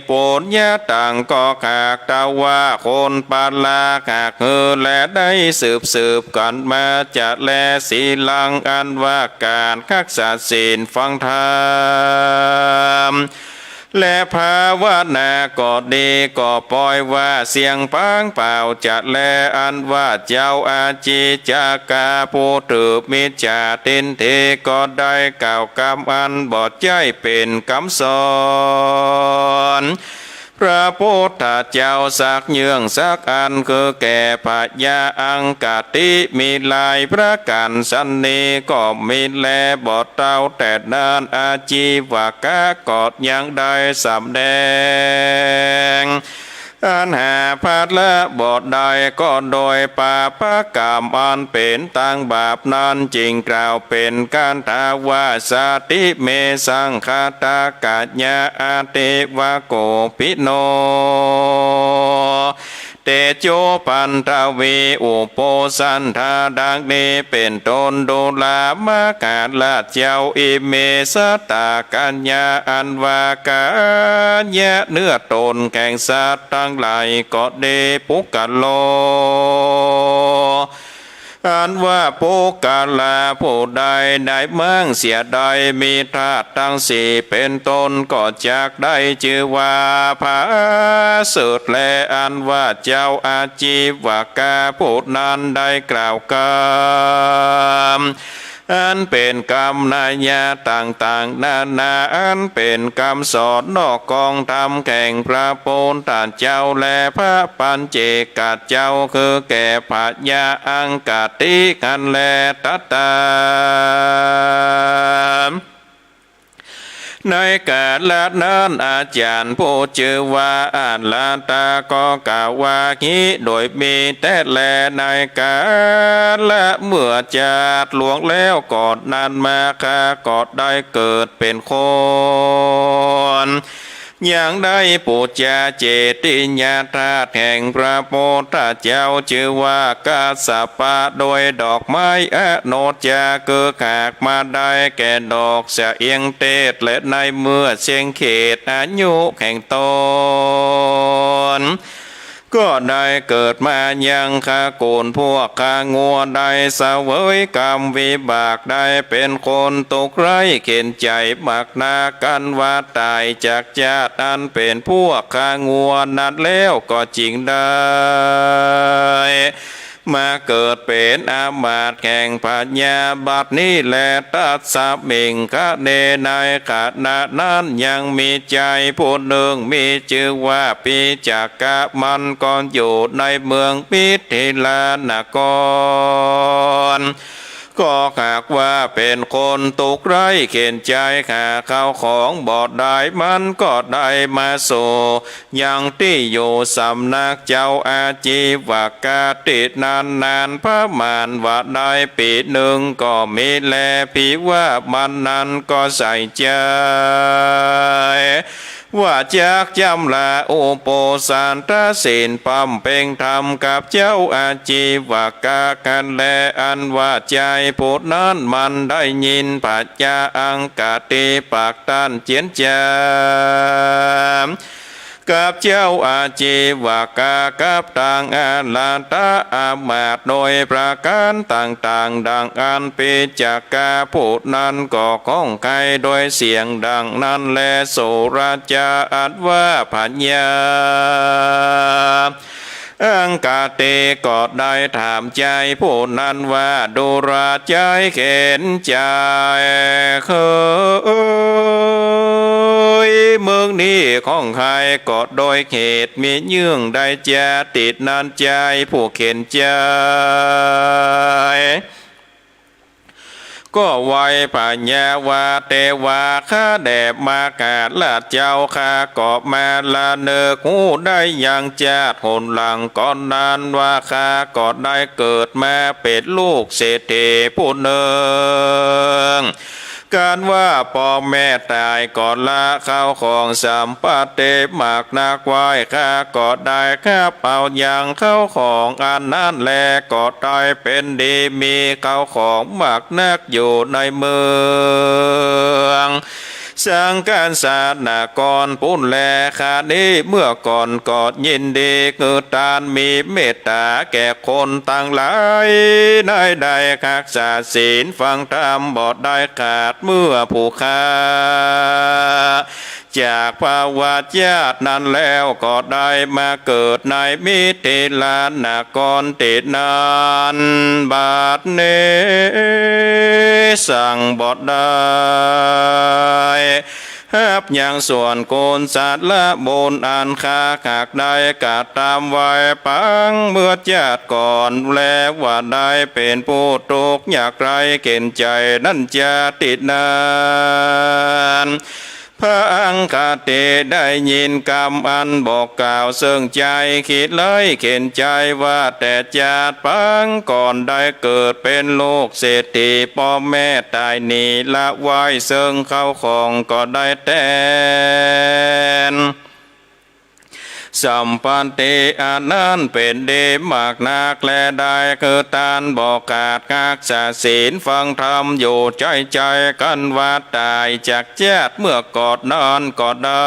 ปุญญาตังก็หากตะว่าคนปาลาหากหือแลได้สืบสืบกั๋นมาจะแล ศีลังอันว่าก๋านฮักษาศีลฟังธรรม และภาวนาก็ดีก็ปอยว่าเสี้ยงปางเป่าจะแล อันว่าเจ้าอาจีจกะผู้ถือมิจฉาทิฏฐิก็ได้กล่าวกำอันบ่ใจ้เป๋นกำสอน พระพุทธเจ้าสักเยื่องสักอันคือแก่พญาอังคติมีหลายประก๋านสันนี้ก็มีแล บ่เต้าแต่นั้นอาจีวกะก็ยังได้สำแดง อันหาพระบ่ได้ก็โดยปาปกรรมอันเป๋นตางบาปนั้น จึงกล่าวเป๋นคาถาว่า สาธิเม สังฆาตะกะยะ อะทิวะโกภิโน เตโจปันทวี อุโปสันทา ดังนี้เป๋นต้น ดูรามาขะราชเจ้า อิเม สัตตะกะยะ อันว่ากะยะเนื้อตนแห่งสัตว์ตังหลายก็ดี ปุคคโล อันว่าปุคคละผู้ใดได้มั่งเสียได้มีธาตุตังสี่เป๋นต้น ก็จักได้จื้อว่าผาเสริฐแล อันว่าเจ้าอาจีวกะผู้นั้นได้กล่าวกำ อันเป๋นกำนัยยะต่างๆ นานา อันเป๋นกำสอนนอกกองธรรมแห่งพระพุทธเจ้าและพระปัจเจกเจ้า คือแก่พญาอังคติหั้นแล ตะตา ในกาละนั้นอาจ๋ารย์ผู้จื้อว่าอารัตตะก็กล่าวว่า หิ โดยมีแต๊แล ในกาละเมื่อชาติล่วงแล้วก่อนนั้นมา ข้าก็ได้เกิดเป๋นคน ยังได้ปู๋จาเจดียธาตุแห่งพระพุทธเจ้า จื้อว่ากัสสปะ โดยดอกไม้อโนชฌา คือหากมาได้แก่ดอกเสียเอียงเทศ และในเมื่อเสี้ยงเขตอายุแห่งตน ก็ได้เกิดมายังขะกู๋นพวกข้างัว ได้เสวยกรรมวิบาก ได้เป๋นคนตุ๊กข์ไร้เข็ญใจ๋มากนัก อันว่าต๋ายจากจาติอันเป๋นพวกข้างัวนั้นแล้วก็จึงได้ มาเกิดเป๋นอามาตย์แห่งพญา บัดนี้แล ตัสมิง คเน ในขณะนั้นยังมีชายผู้นึ่ง มีจื้อว่าปิจักกะ มันก็อยู่ในเมืองมิถิลานคร ก็หากว่าเป๋นคนตุ๊กข์ไร้เข็ญใจ๋ หาข้าวของบ่ได้ มันก็ได้มาสู่ ยังตี้อยู่สำนักเจ้าอาจีวกะตี้นั้นนานประมาณว่าได้ปี๋นึ่งก็มีแล เพียงว่ามันนั้นก็ใส่ใจ๋ ว่าจักจ๋ำระอุโปสถศีลบำเพ็งธรรมกับเจ้าอาจีวกะกันแล อันว่าชายผู้นั้นมันได้ยินพญาอังคาติปากต้านเจียนจ๋า กับเจ้าอาจีวกะ กับตางอาราธะอามาตย์โดยประก๋านต่างๆ ดังอั้น ปิจักกะผู้นั้นก็ฮ้องไห้โดยเสียงดังนั้นแล สุราจาอันว่าพญาอังคาติก็ได้ถามชายผู้นั้นว่า ดูราชายเข็ญใจ๋ เฮย เมิงนี้ฮ้องไห้ก็โดยเหตุมีเยื่องใดจา ตี้นั้นชายผู้เข็ญใจ๋ ก็ไหว้พญาว่า เตวา ข้าแด่มหาราชเจ้า ข้าก็มาระนึกฮู้ได้ยังจาติหนหลังก่อนนั้นว่า ข้าก็ได้เกิดมาเป๋นลูกเศรษฐีผู้นึ่ง กันว่าป้อแม่ต๋ายก็ละข้าวของสมบัติมากนักไว้ ข้าก็ได้ฮับเอายังข้าวของอันนั้นแล ก็ได้เป๋นดีมีข้าวของมากนักอยู่ในเมืองสังคสานครปู้นแล ข้านี้เมื่อก่อนก็ยินดี คือต้านมีเมตต๋าแก่คนตังหลาย ได้ได้ฮักษาศีลฟังธรรมบ่ได้ขาด เมื่อผู้ข้า จากภวชาตินั้นแล้วก็ได้มาเกิดในมิถิลานครตี้นั้น บัดนี้สังบ่ได้ฮับยังส่วนกุศลบุญอันข้าหากได้กระทำไว้ปางเมื่อชาติก่อน แลว่าได้เป๋นผู้ตุ๊กข์ยากไร้เข็ญใจ๋นั้นจา ตี้นั้น พระอังคาติได้ยินกำอันบอกกล่าวเซิ่งชายขี้ไร้เข็ญใจ๋ว่า แต่จาติปางก่อนได้เกิดเป๋นลูกเศรษฐี ป้อแม่ต๋ายหนีละไว้เซิ่งข้าวของก็ได้แตน สมบัติอันนั้นเป๋นดีมากนักแลได้ คือต้านบ่ขาดฮักษาศีลฟังธรรมอยู่ใจ๋ใจ๋ กันว่าต๋ายจากจาติเมื่อก่อนนั้นก็ได้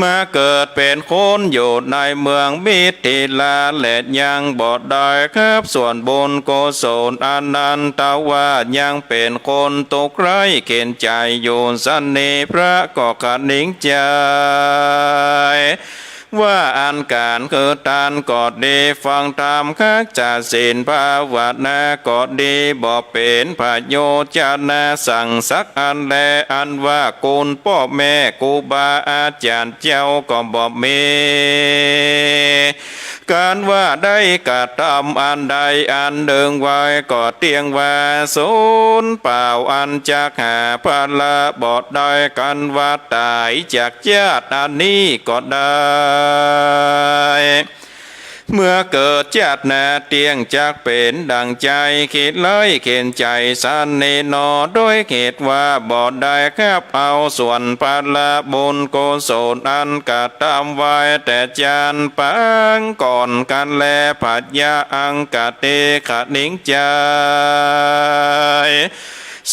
มาเกิดเป๋นคนอยู่ในเมืองมิถิลา และยังบ่ได้ฮับส่วนบุญกุศลอันนั้น ทว่ายังเป๋นคนตุ๊กข์ไร้เข็ญใจ๋อยู่สันนี้ พระก็ขะหนิงใจ๋ ว่าอันก๋านคือต้านก็ดี ฟังธรรมฮักษาศีลภาวนาก็ดี บ่เป๋นประโยชน์จะนาสั่งสักอันแล อันว่าคุณป้อแม่ครูบาอาจ๋ารย์เจ้าก็บ่มี กันว่าได้กระทำอันใดอันนึ่งไว้ ก็เตี้ยงว่าสูญเปล่าอันจักหาผละบ่ได้ กันว่าต๋ายจากจาติอันนี้ก็ได้ เมื่อเกิดจาติหน้าเตี้ยงจักเป๋นดั่งใจ๋ คิดไร้เข็ญใจ๋สันนี้หนอ โดยเหตุว่าบ่ได้ฮับเอาส่วนพละบุญกุศลอันกระตำไว้แต่จาติปางก่อน กันแล พญาอังคเตขะหนิงใจ๋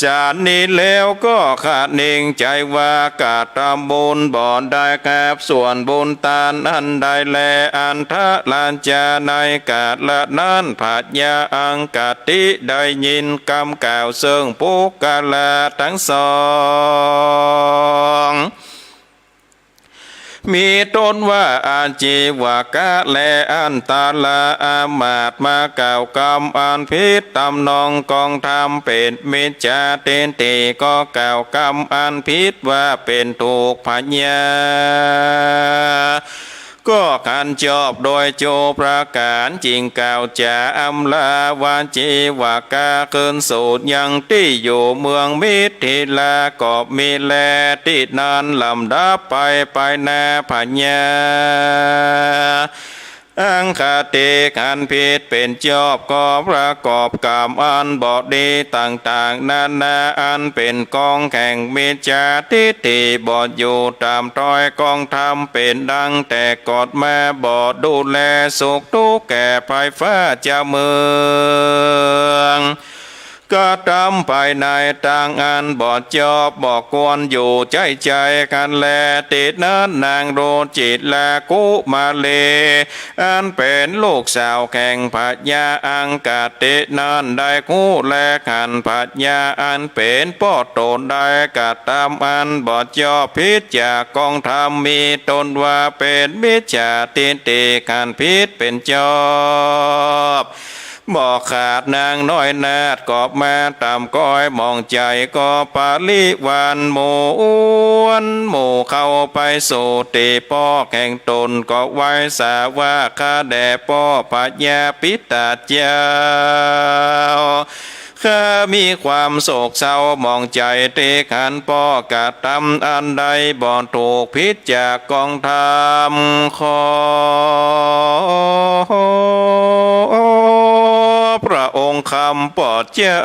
สันนี้แล้วก็ขะหนิงใจ๋ว่ากระตำบุญบ่ได้ฮับส่วนบุญตานอันใดแล อันทราชา ในกาละนั้น พญาอังคเตได้ยินกำกล่าวเซิ่งปุคคละตังสอง มีต้นว่าอาชีวกะและอันตราอามาตย์ มากล่าวกำอันผิดตำนองกองธรรมเป๋นมิจฉาทิฏฐิ ก็กล่าวกำอันผิดว่าเป๋นถูก พญาก็หันชอบโดยจุประก๋าน จึงกล่าวจ๋าอำลาวาชีวกะ คืนสู่ยังตี้อยู่เมืองมิถิลา ก็มีแล ตี้นั้นลำดับไป ไปหน้า พญาอังคเตหันผิดเป๋นชอบ ก็ประกอบกรรมอันบ่ดีต่างๆ นานา อันเป๋นกองแห่งมิจฉาทิฏฐิ บ่อยู่ต๋ามถ้อยกองธรรมเป๋นดังแต่ก่อนมา บ่ดูแลสุขทุกข์แก่ไพร่ฟ้าจาเมือง กระตำภายในตางอันบ่ชอบ บ่ควรอยู่ใจ๊ใจ๋ หันแล ตี้นั้นนางรุจิรากุมารี อันเป๋นลูกสาวแห่งพญาอังคเตนั้น ได้ฮู้และหันพญาอันเป๋นป้อต๋นได้กระตำอันบ่ชอบผิดจากกองธรรม มีต้นว่าเป๋นมิจฉาทิฏฐิ หันผิดเป๋นชอบ บ่ขาด นางน้อยนาฏก็มาต๋ามก้อยหมองใจ๋ ก็ปริวารหมู่อ้วนหมู่เข้าไปสู่ตี้ป้อแห่งต๋น ก็ไหว้สาว่า ข้าแด่ป้อพญาปิตาเจ้า ข้ามีความโศกเศร้าหมองใจ๋ ตี้หันป้อกระตำอันใดบ่ถูกผิดจากกองธรรม ขอพระองค์คำป้อเจ้า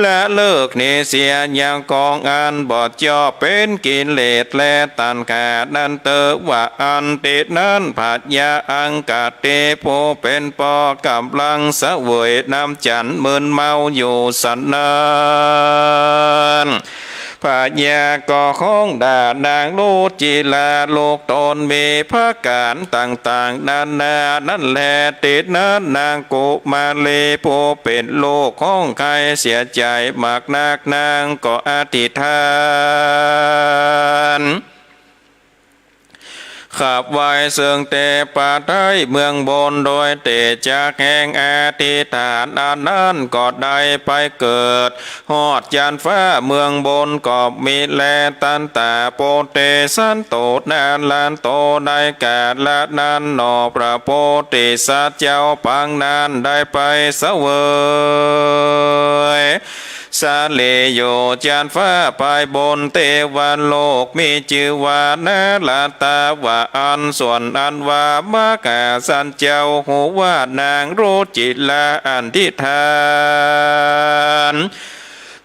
ละเลิกนี้เสียยังกองอันบ่ชอบเป๋นกิเลสและตัณหานั้นเต๊อะ ว่าอั้น ตี้นั้นพญาอังคเตผู้เป๋นป้อก๋ำลังเสวยน้ำฉันมึนเมาอยู่สันนั้น พญาก็ฮ้องด่านางรุจิรา ลูกต๋นมีพระก๋านต่างๆ นานา นั้นแล ตี้นั้นนางกุมารีผู้เป๋นลูกฮ้องไห้เสียใจ๋มากนัก นางก็อธิษฐาน ขับไหว้เซิ่งเตปาไท้เมืองบน โดยเตจักแห่งอธิษฐานอันนั้นก็ได้ไปเกิดฮอดจั๊นฟ้าเมืองบนก็มีแล ตันตะปุตติสันโต นารันโต ในกาละนั้นหนอ พระโพธิสัตว์เจ้าปางนั้นได้ไปเสวย สาลีอยู่จั๊นฟ้าปายบนเตวโลก มีจื้อว่านารัตตะ ว่าอั้น ส่วนอันว่ามหาสัตว์เจ้าฮู้ว่านางรุจิราอธิษฐาน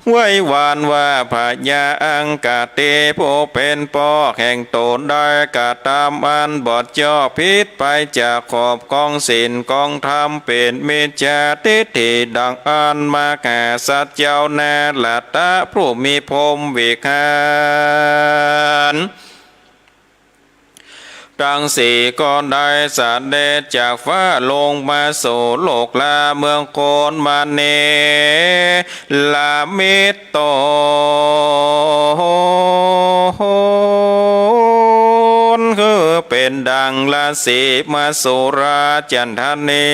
ไว้หวานว่า พญาอังคเตผู้เป๋นป้อแห่งต๋นได้กระตำอันบ่ชอบผิดไปจากขอบของศีลของธรรม เป๋นมิจฉาทิฏฐิดังอั้น มหาสัตว์เจ้านารัตตะผู้มีพรหมวิหารตังสี่ก็ได้เสด็จจากฟ้าลงมาสู่โลกลาเมืองโครมณี ลามิตรต๋น คือเป๋นดังราศีมสุราจันทนี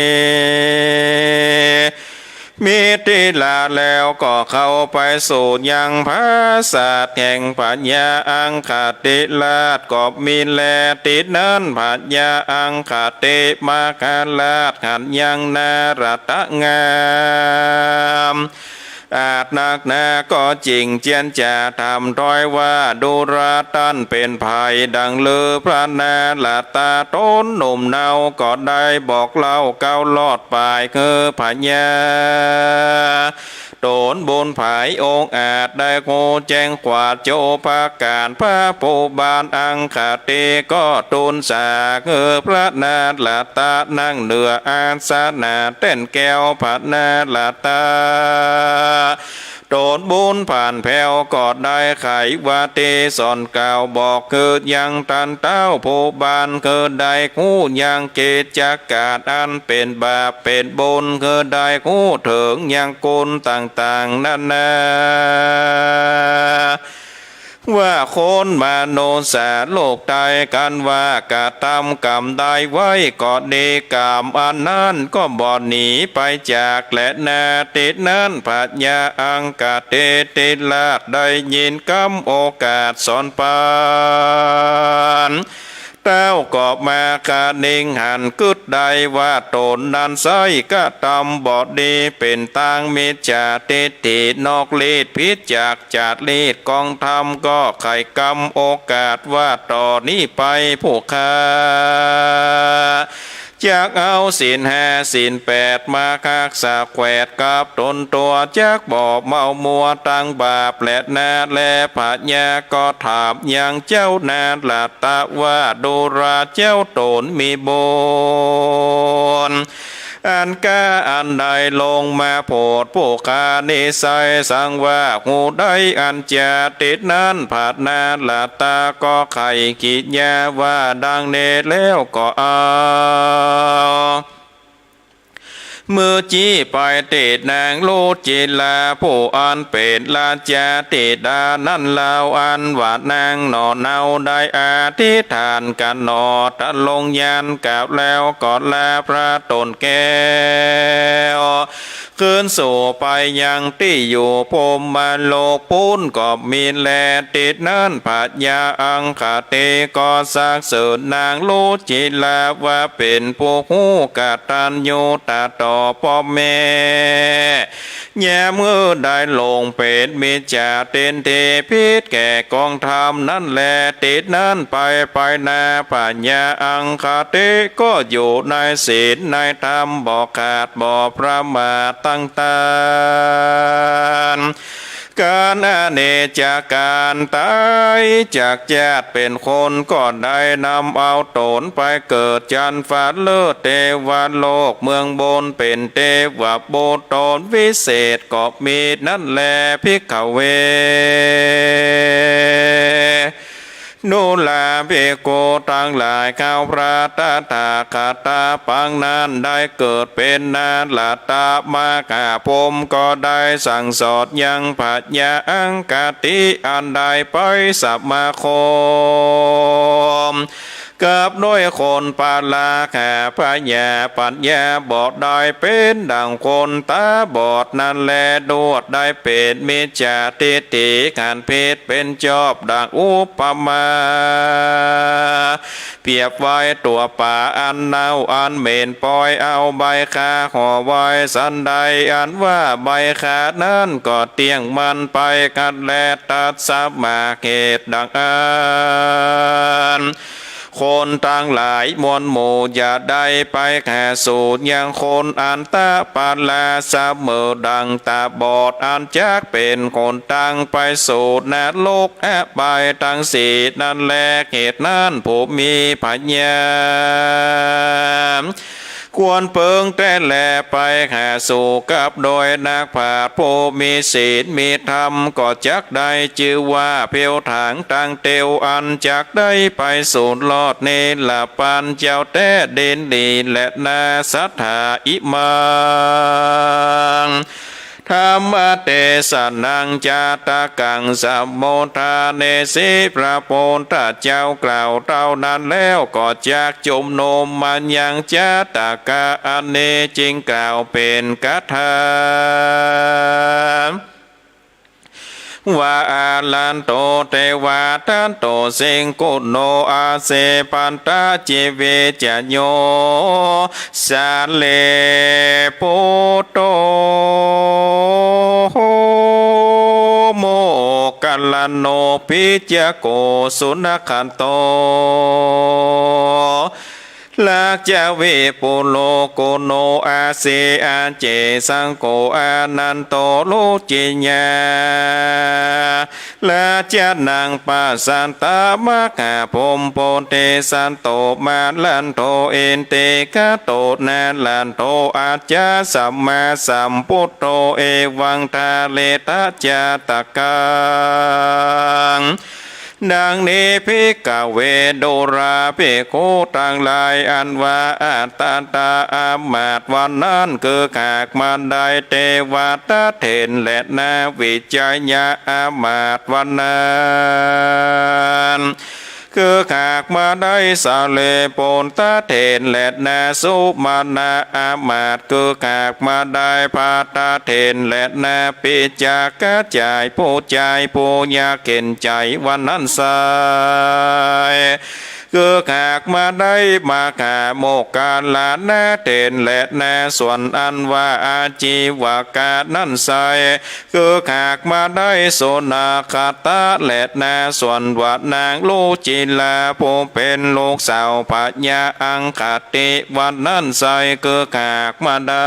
มิถิลาแล้วก็เข้าไปสู่ยังผาสาทแห่งพญาอังคติราชก็มีแล ตี้นั้นพญาอังคติมหาราชหันยังนารัตตะงาม อาจนักหนาก็จริง เจียนจ๋าถามถ้อยว่า ดูราต้านเป๋นใผ ดั่งลือพระนารตะ ต๋นหนุ่มเนาก็ได้บอกเล่า ก้าวลอดป๋ายคือพญา ต๋นบุญผายองอาจ ได้ฮู้แจ้งกว่าโจประก๋าน พระผู้บานอังคติก็ตูนสา คือพระนารตะ นั่งเหนืออาสนะแต้นแก้วพระนารตะ ต๋นบุญผ่านแผ้วก็ได้ไขว่า ตี้สอนกล่าวบอกคือยังต้านเต้าผู้บาน คือได้ฮู้ยังกิจก๋านอันเป๋นบาปเป๋นบุญ คือได้ฮู้เถิงยังกุณต่างๆ นานา ว่าคนมนุษย์โลกใต้กั๋นว่า กระตำกรรมใดไว้ก็ดี กรรมอันนั้นก็บ่หนีไปจากแลนา ตี้นั้นพญาอังคติราชได้ยินกำโอกาสสอนปัน เต้าก็มาคะนิงหัน กึ๊ดได้ว่าต๋นนั้นใซ้กระตำบ่ดี เป๋นตางมิจฉาทิฏฐิ นอกลีดผิดจากจารีตกองธรรม ก็ไขกำโอกาสว่า ต่อนี้ไปผู้ข้า จักเอาศีลห้าศีลแปดมาฮักษาแขวดกับต๋นตั๋ว จักบ่เมามัวตางบาปแลนา และพญาก็ถามยังเจ้านารตะว่า ดูราเจ้าต๋นมีบุญอันกล้าอันใดลงมาโผดผู้ข้านี้ไซร้ สังว่าฮู้ได้อันจา ตี้นั้นพระนารตะก็ไขกิริยาว่า ดังนี้แล้วก็เอา มือจี้ไปตี้นางรุจิรา ผู้อันเป๋นราชธิดานั้นเล่า อันว่านางหน่อเนาได้อธิษฐานกั๋นหนอ ตะลงญาณกล่าวแล้วก็ลาพระต๋นแก้ว คืนสู่ไปยังตี้อยู่พรหมโลกปู๊นก็มีแล ตี้นั้นพญาอังคติก็สรรเสริญนางรุจิราว่าเป๋นผู้ฮู้กตัญญูตาต่อป้อแม่ ยามหื้อได้หลงเป๋นมิจฉาทิฏฐิผิดแก่กองธรรมนั้นแล ตี้นั้นไปไปนา พญาอังคติก็อยู่ในศีลในธรรม บ่ขาดบ่ประมาทตังตาน ก๋านอเนจก๋านต๋ายจากจาติเป๋นคน ก็ได้นำเอาต๋นไปเกิดจันทร์ฟ้าเลิศเตวโลก เมืองบนเป๋นเตวบุตรต๋นวิเศษก็มีนั้นแล ภิกขเว ดูราภิกขุตังหลาย ข้าวพระตถาคตะปางนั้นได้เกิดเป๋นนารตะมหาพรหม ก็ได้สั่งสอนยังพญาอังคติอันได้ไปสมาคมกับด้วยคนปาลาหาพญา ปัญญาบ่ได้เป๋นดั่งคนต๋าบอดนั้นแล ดวดได้เป๋นมิจฉาทิฏฐิ หันผิดเป๋นจอบ ดั่งอุปมา เปรียบไว้ตั๋วป๋าอันเน่าอันเหม็น ปอยเอาใบคาห่อไว้สันใด อันว่าใบคานั้นก็เตี้ยงมันไป กัดแลตัดสมาเหตุดั่งอั้น คนตังหลายมวลหมู่อย่าได้ไปหาสู่ยังคนอันต๋าปาลา เสมอดั่งต๋าบอดอันจักเป๋นหนตางไปสู่นรกอบายตังสี่นั้นแล เหตุนั้นผู้มีพญาควรเปิงแต๊แล ไปหาสู่กับโดยนักปราชญ์ผู้มีศีลมีธรรม ก็จักได้จื้อว่าเปียวถางตางเตียว อันจักได้ไปสูนรอดนิรปันธ์เจ้าแต๊ ดินดีแลนา สัตถา อิมัง ธัมมเตสะนัง จาตะกัง สะมุทธาเนสิ พระพุทธเจ้ากล่าวเต้านั้นแล้ว ก็จักจุมนุมมายังจาตะกะอันนี้ จึงกล่าวเป๋นคาถา วา อารันโต เตวาทัตโต สิงคุโน อาเส ปัตตะ จีวิจโย สาลีปุตโต โมคคัลลาโน ปิยโก สุนคโต ราชวิปุลโล โกโน อาเส อาเจ สังโฆ อานันโต รุจิยา ราชนัง ปัสสัตถะ มหาพรหม โพธิสัตโต มารันโท อินทิคโต นารันโท อัจฉะ สัมมาสัมพุทโธ เอวัง ทาเรทะ จาตกัง ดังนี้ ภิกขเว ดูราภิกขุตังหลาย อันว่าอัตตา อามาตย์วันนั้น คือหากมาได้ เตวาทัตเถรและนา วิชยา อามาตย์วันนั้น คือหากมาได้ สารีปุตตะเถรและนา สุมาณา อามาตย์ คือหากมาได้ ภัททะเถรและนา ปิจจาคะจายผู้จาย ผู้ยากเข็ญใจ๋วันนั้นไซร้ คือหากมาได้ มหาโมคคัลลานะเถรและนา ส่วนอันว่าอาจีวกะนั้นไซร้ คือหากมาได้ สุนาคตะและนา ส่วนว่านางรุจิรา ผู้เป๋นลูกสาวพญาอังคติวันนั้นไซร้ คือหากมาได้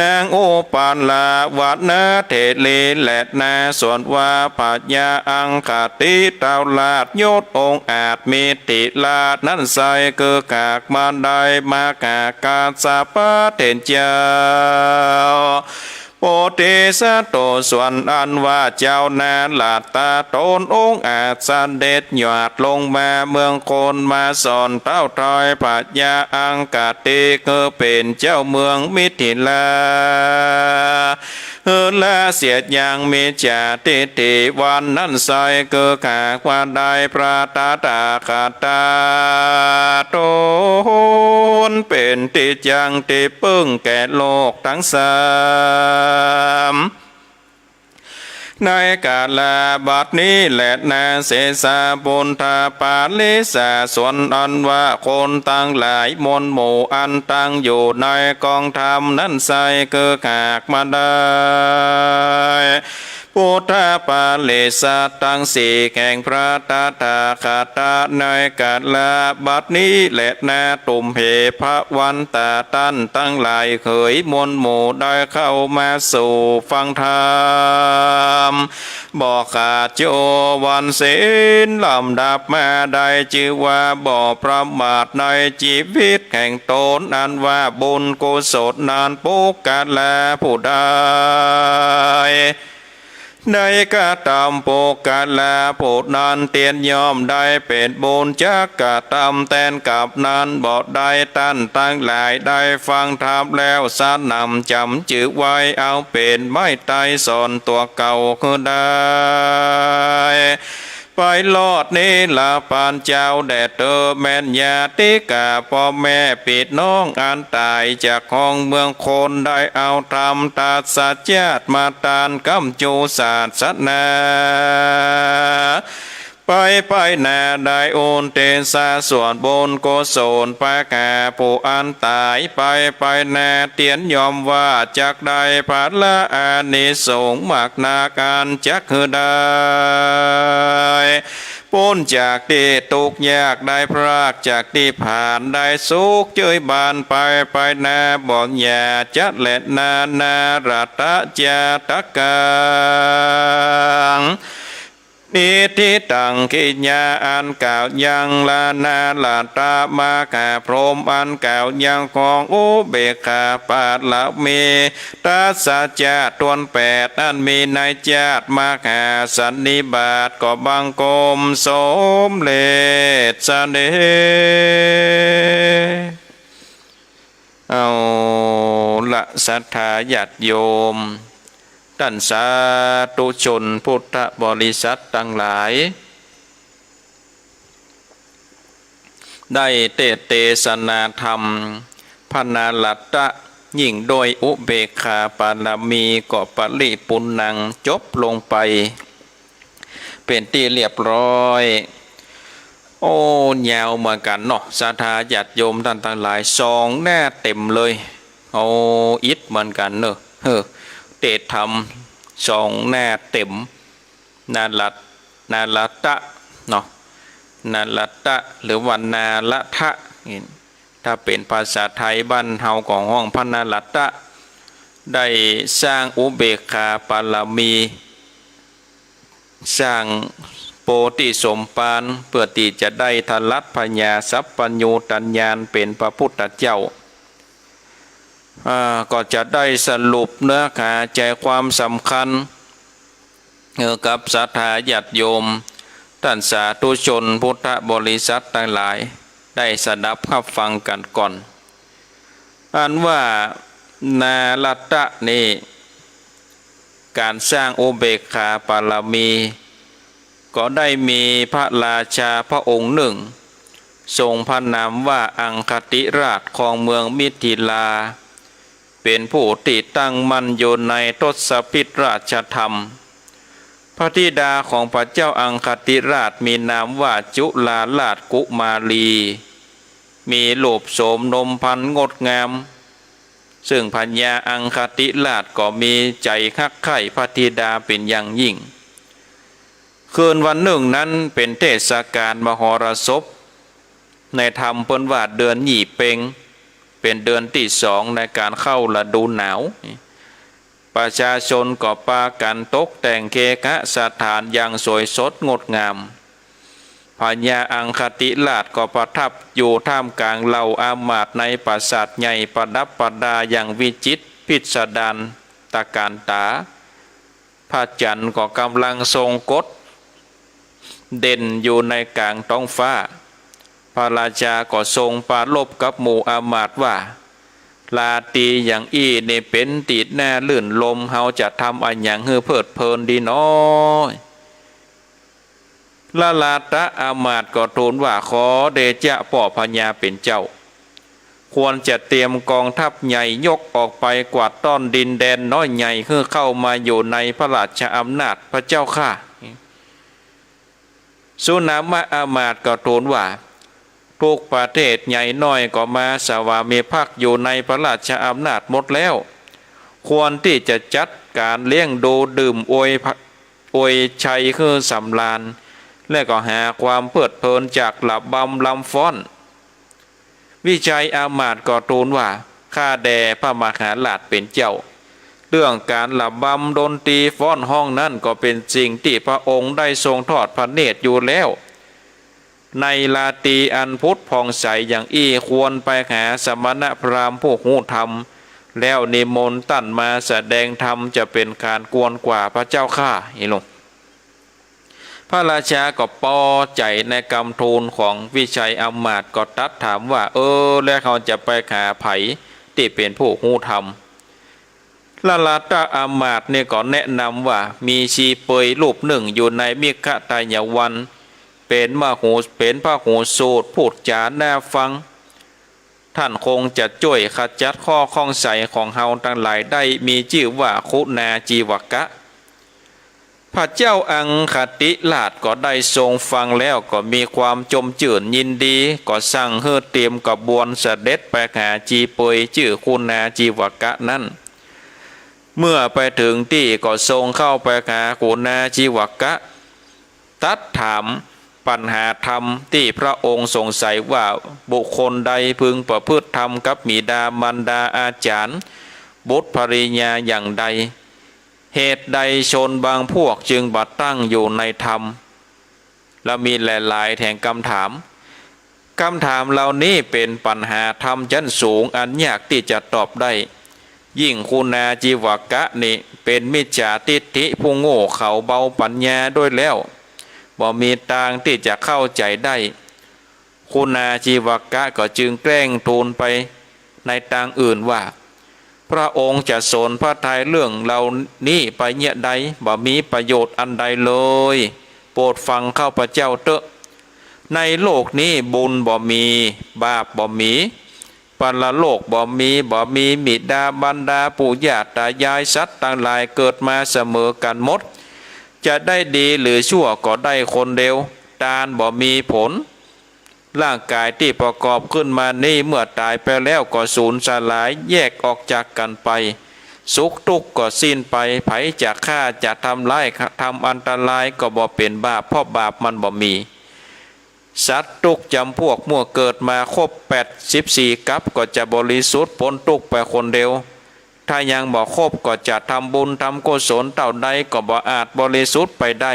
นางอุปาลาวนาเถรีและนา ส่วนว่าพญาอังคติเต้าราชยศองอาจมิถิราชนั้นไซร้ คือหากมาได้ มหากัสสปะเถรเจ้า โพธิสัตว์โต ส่วนอันว่าเจ้านารัตตะตนองอาจเสด็จหยาดลงมาเมืองคนมาสอนเต้าทอยพญาอังคติ คือเป๋นเจ้าเมืองมิถิรา หื้อละเสียยังมิจฉาทิฏฐิวันนั้นไซร้ คือหากมาได้ พระตถาคตะตนเป๋นตี้จั้งตี้เปิ้งแก่โลกตังสาม ในกาละบัดนี้แลนา เสสาปุทธปาริสา ส่วนอันว่าคนตังหลายมวลหมู่อันตั้งอยู่ในกองธรรมนั้นไซร้ คือหากมาได้ พุทธปาริสาตังสี่แห่งพระตถาคตะ ในกาละบัดนี้แลนา ตุมเห ภวันตา ต้านตังหลายเหยมวลหมู่ได้เข้ามาสู่ฟังธรรม บ่ขาดโจวันศีล ลำดับมาได้จื้อว่าบ่ประมาทในจีวิตแห่งตน อันว่าบุญกุศลนั้นปุคคละผู้ใด ได้กระทำ ปุคคละผู้นั้นเตียนย่อมได้เป๋นบุญจักกระทำแตนกับนั้นบ่ได้ ต้านตังหลายได้ฟังธรรมแล้วสนำจ๋ำจื้อไว้ เอาเป๋นไม้ไต้สอนตั๋วเก่าหื้อได้ ไปรอดนิรภัยเจ้าแด่เต๊อะ แม่นญาติกาป้อแม่ปี้น้องอันต๋ายจากห้องเมืองคนได้เอาธรรมตรัสจาติมาต้านก๋ำจูศาสนา ไปไปหน้าได้อุทิศส่วนบุญกุศลไปหาผู้อันต๋าย ไปไปหน้าเตียนย่อมว่าจักได้ผละอานิสงส์มากนักอันจักหื้อได้ ป๊นจากตี้ตุ๊กข์ยากได้พรากจากตี้ผลาญได้สุขเจ้ยบานไปไปหน้าบ่อย่าจะแลนานารัตตะจาตกัง นิทธิตัง กิริยาอันกล่าวยังละนารัตตะมหาพรหมอันกล่าวยังของอุเบกขาปารมี ตรัสจาติถ้วนแปดอันมีในจาติมหาสันนิบาตก็บังคมสมเร็จเสด็จ เอาละศรัทธาญาติโยม ต้านสาธุชนพุทธบริษัทตังหลาย ได้เตสน์เตสนาธรรม พระนารัตตะ ยิ่งด้วยอุเบกขาปารมีก็ปริปุณณัง จบลงไป เป๋นตี้เรียบร้อย โอ้ ยาวเหมือนกั๋นเนาะ ศรัทธาญาติโยมต้านตังหลาย สองหน้าเต๋มเลย โอ้ อิดเหมือนกั๋นเนาะ เฮ้อ เตศน์ธรรม สองหน้าเต๋ม นารัต นารัตตะเนาะ นารัตตะ หรือว่านารัตถะ นี่ ถ้าเป๋นภาษาไทยบ้านเฮาก็ฮ้องพระนารัตตะ ได้สร้างอุเบกขาปารมี สร้างโพธิสมภาร เปื้อตี้จะได้ถลัดผญาสัพพัญญูตญาณเป๋นพระพุทธเจ้า อ่า ก็จะได้สรุปเนื้อหาใจ๋ความสำคัญ เอ่อ กับศรัทธาญาติโยม ต้านสาธุชนพุทธบริษัทตังหลาย ได้สดับฮับฟังกั๋นก่อน อันว่านารัตตะนี้ ก๋านสร้างอุเบกขาปารมี ก็ได้มีพระราชาพระองค์นึ่ง ทรงพระนามว่าอังคติราช ครองเมืองมิถิลา เป๋นผู้ตี้ตั้งมั่นอยู่ในทศพิธราชธรรม พระธิดาของพระเจ้าอังคติราชมีนามว่าจุฬาราชกุมารี มีรูปโสมนมพรรณงดงาม ซึ่งพญาอังคติราชก็มีใจ๋ฮักใค่พระธิดาเป๋นอย่างยิ่ง คืนวันนึ่งนั้นเป๋นเทศกาลมหรสพ ในธรรมเปิ้นว่าเดือนยี่เป็ง เป๋นเดือนตี้สองในก๋านเข้าฤดูหนาว ประชาชนก็ปากั๋นตกแต่งเคหสถานอย่างสวยสดงดงาม พญาอังคติราชก็ประทับอยู่ท่ามกลางเหล่าอำมาตย์ในปราสาทใหญ่ประดับประดาอย่างวิจิตรพิสดารตระก๋านต๋า พระจันทร์ก็ก่ำลังทรงกดเด่นอยู่ในก๋างต๊องฟ้า พระราชาก็ทรงปรารภกับหมู่อำมาตย์ว่า ราตรีอย่างอี้นี้เป๋นตี้น่ารื่นรมย์ เฮาจะทำอะหยังหื้อเพลิดเพลินดีน้อ ละลาตะอำมาตย์ก็ทูลว่า ขอเดชะป้อพญาเป๋นเจ้า ควรจะเตรียมกองทัพใหญ่ยกออกไปกวาดต้อนดินแดนน้อยใหญ่หื้อเข้ามาอยู่ในพระราชอำนาจพระเจ้าข้า สุนามะอำมาตย์ก็ทูลว่า ทุกประเทศใหญ่น้อยก็มาสวามิภักดิ์อยู่ในพระราชอำนาจหมดแล้ว ควรตี้จะจัดก๋านเลี้ยงดูดื่มอวยพะ อวยชัยหื้อสำราญ และก็หาความเพลิดเพลินจากระบำรำฟ้อน วิชัยอำมาตย์ก็ทูลว่า ข้าแด่พระมหาราชเป๋นเจ้า เรื่องก๋านระบำดนตรีฟ้อนฮ้องนั้นก็เป๋นสิ่งตี้พระองค์ได้ทรงทอดพระเนตรอยู่แล้ว ในราตรีอันผุดผ่องใสอย่างอี้ ควรไปหาสมณพราหมณ์ผู้ฮู้ธรรม แล้วนิมนต์ต้านมาแสดงธรรม จะเป๋นก๋านควรกว่าพระเจ้าข้า นี่ลอ พระราชาก็ปอใจ๋ในกำทูลของวิชัยอำมาตย์ ก็ตรัสถามว่า เออ แล้วเฮาจะไปหาใผตี้เป๋นผู้ฮู้ธรรม ละลาตะอำมาตย์นี่ก็แนะนำว่า มีชีเปลือยรูปนึ่งอยู่ในมิคทายวัน เป๋นมหู เป๋นพหูสูตร พูดจ๋าน่าฟัง ต้านคงจะจ้วยขจัดข้อข้องใสของเฮาตังหลายได้ มีจื้อว่าคุณาจีวกะ พระเจ้าอังคติราชก็ได้ทรงฟังแล้วก็มีความจมจื้นยินดี ก็สั่งหื้อเตรียมขบวนเสด็จไปหาชีเปลือยจื้อคุณาจีวกะนั้น เมื่อไปเถิงตี้ก็ทรงเข้าไปหาคุณาจีวกะ ตรัสถามปัญหาธรรมตี้พระองค์สงสัยว่า บุคคลใดพึงประพฤติธรรมกับบิดามารดาอาจ๋ารย์ บุตรภริยาอย่างใด เหตุใดชนบางพวกจึงบ่ตั้งอยู่ในธรรม และมีหลายๆ แถงกำถาม กำถามเหล่านี้เป๋นปัญหาธรรมชั้นสูงอันยากตี้จะตอบได้ ยิ่งคุณาจีวกะนี้เป๋นมิจฉาทิฏฐิผู้โง่เขลาเบาปัญญาด้วยแล้ว บ่มีตางตี้จะเข้าใจ๋ได้ คุณาจีวกะก็จึงแกล้งทูลไปในตางอื่นว่า พระองค์จะสนพระทัยเรื่องเหล่านี้ไปเยียะใด บ่มีประโยชน์อันใดเลย โปรดฟังข้าพเจ้าเต๊อะ ในโลกนี้บุญบ่มี บาปบ่มี ไป ปรโลกบ่มี บ่มีบิดาบรรดาปู่ย่าตายาย สัตว์ตังหลายเกิดมาเสมอกั๋นหมด จะได้ดีหรือชั่วก็ได้คนเดียว ตานบ่มีผล ร่างก๋ายตี้ประกอบขึ้นมานี้ เมื่อต๋ายไปแล้วก็สูญสลายแยกออกจากกั๋นไป สุขตุ๊กข์ก็สิ้นไป ใผจะฆ่าจะทำร้ายทำอันตรายก็บ่เป๋นบาป เพราะบาปมันบ่มี สัตว์ตุ๊กจำพวกเมื่อเกิดมาครบแปดสิบสี่กัปก็จะบริสุทธิ์ป๊นตุ๊กข์ไปคนเดียว ถ้ายังบ่ครบก็จะทำบุญทำกุศลเต้าใดก็บ่อาจบริสุทธิ์ไปได้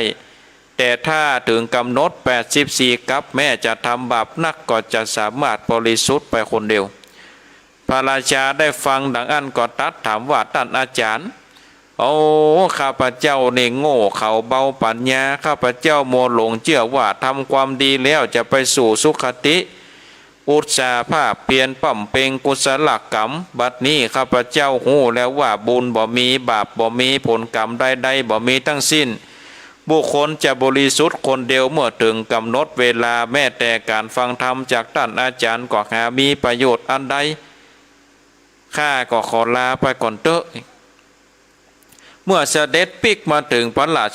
แต่ถ้าเถิงก๋ำหนดแปดสิบสี่กัป แม้จะทำบาปนักก็จะสามารถบริสุทธิ์ไปคนเดียว พระราชาได้ฟังดังอั้นก็ตรัสถามว่า ต้านอาจ๋ารย์ โอ้ ข้าพเจ้านี่โง่เขลาเบาปั๋ญญา ข้าพเจ้ามัวหลงเจื้อว่าทำความดีแล้วจะไปสู่สุคติ อุตส่าห์ภาคเพียรบำเพ็งกุศลกรรม บัดนี้ข้าพเจ้าฮู้แล้วว่าบุญบ่มี บาปบ่มี ผลกรรมใดๆบ่มีทั้งสิ้น บุคคลจะบริสุทธิ์คนเดียวเมื่อเถิงก๋ำหนดเวลา แม้แต่ก๋านฟังธรรมจากต้านอาจ๋ารย์ก็หามีประโยชน์อันใด ข้าก็ขอลาไปก่อนเต๊อะ เมื่อเสด็จปิ๊กมาเถิงพระรา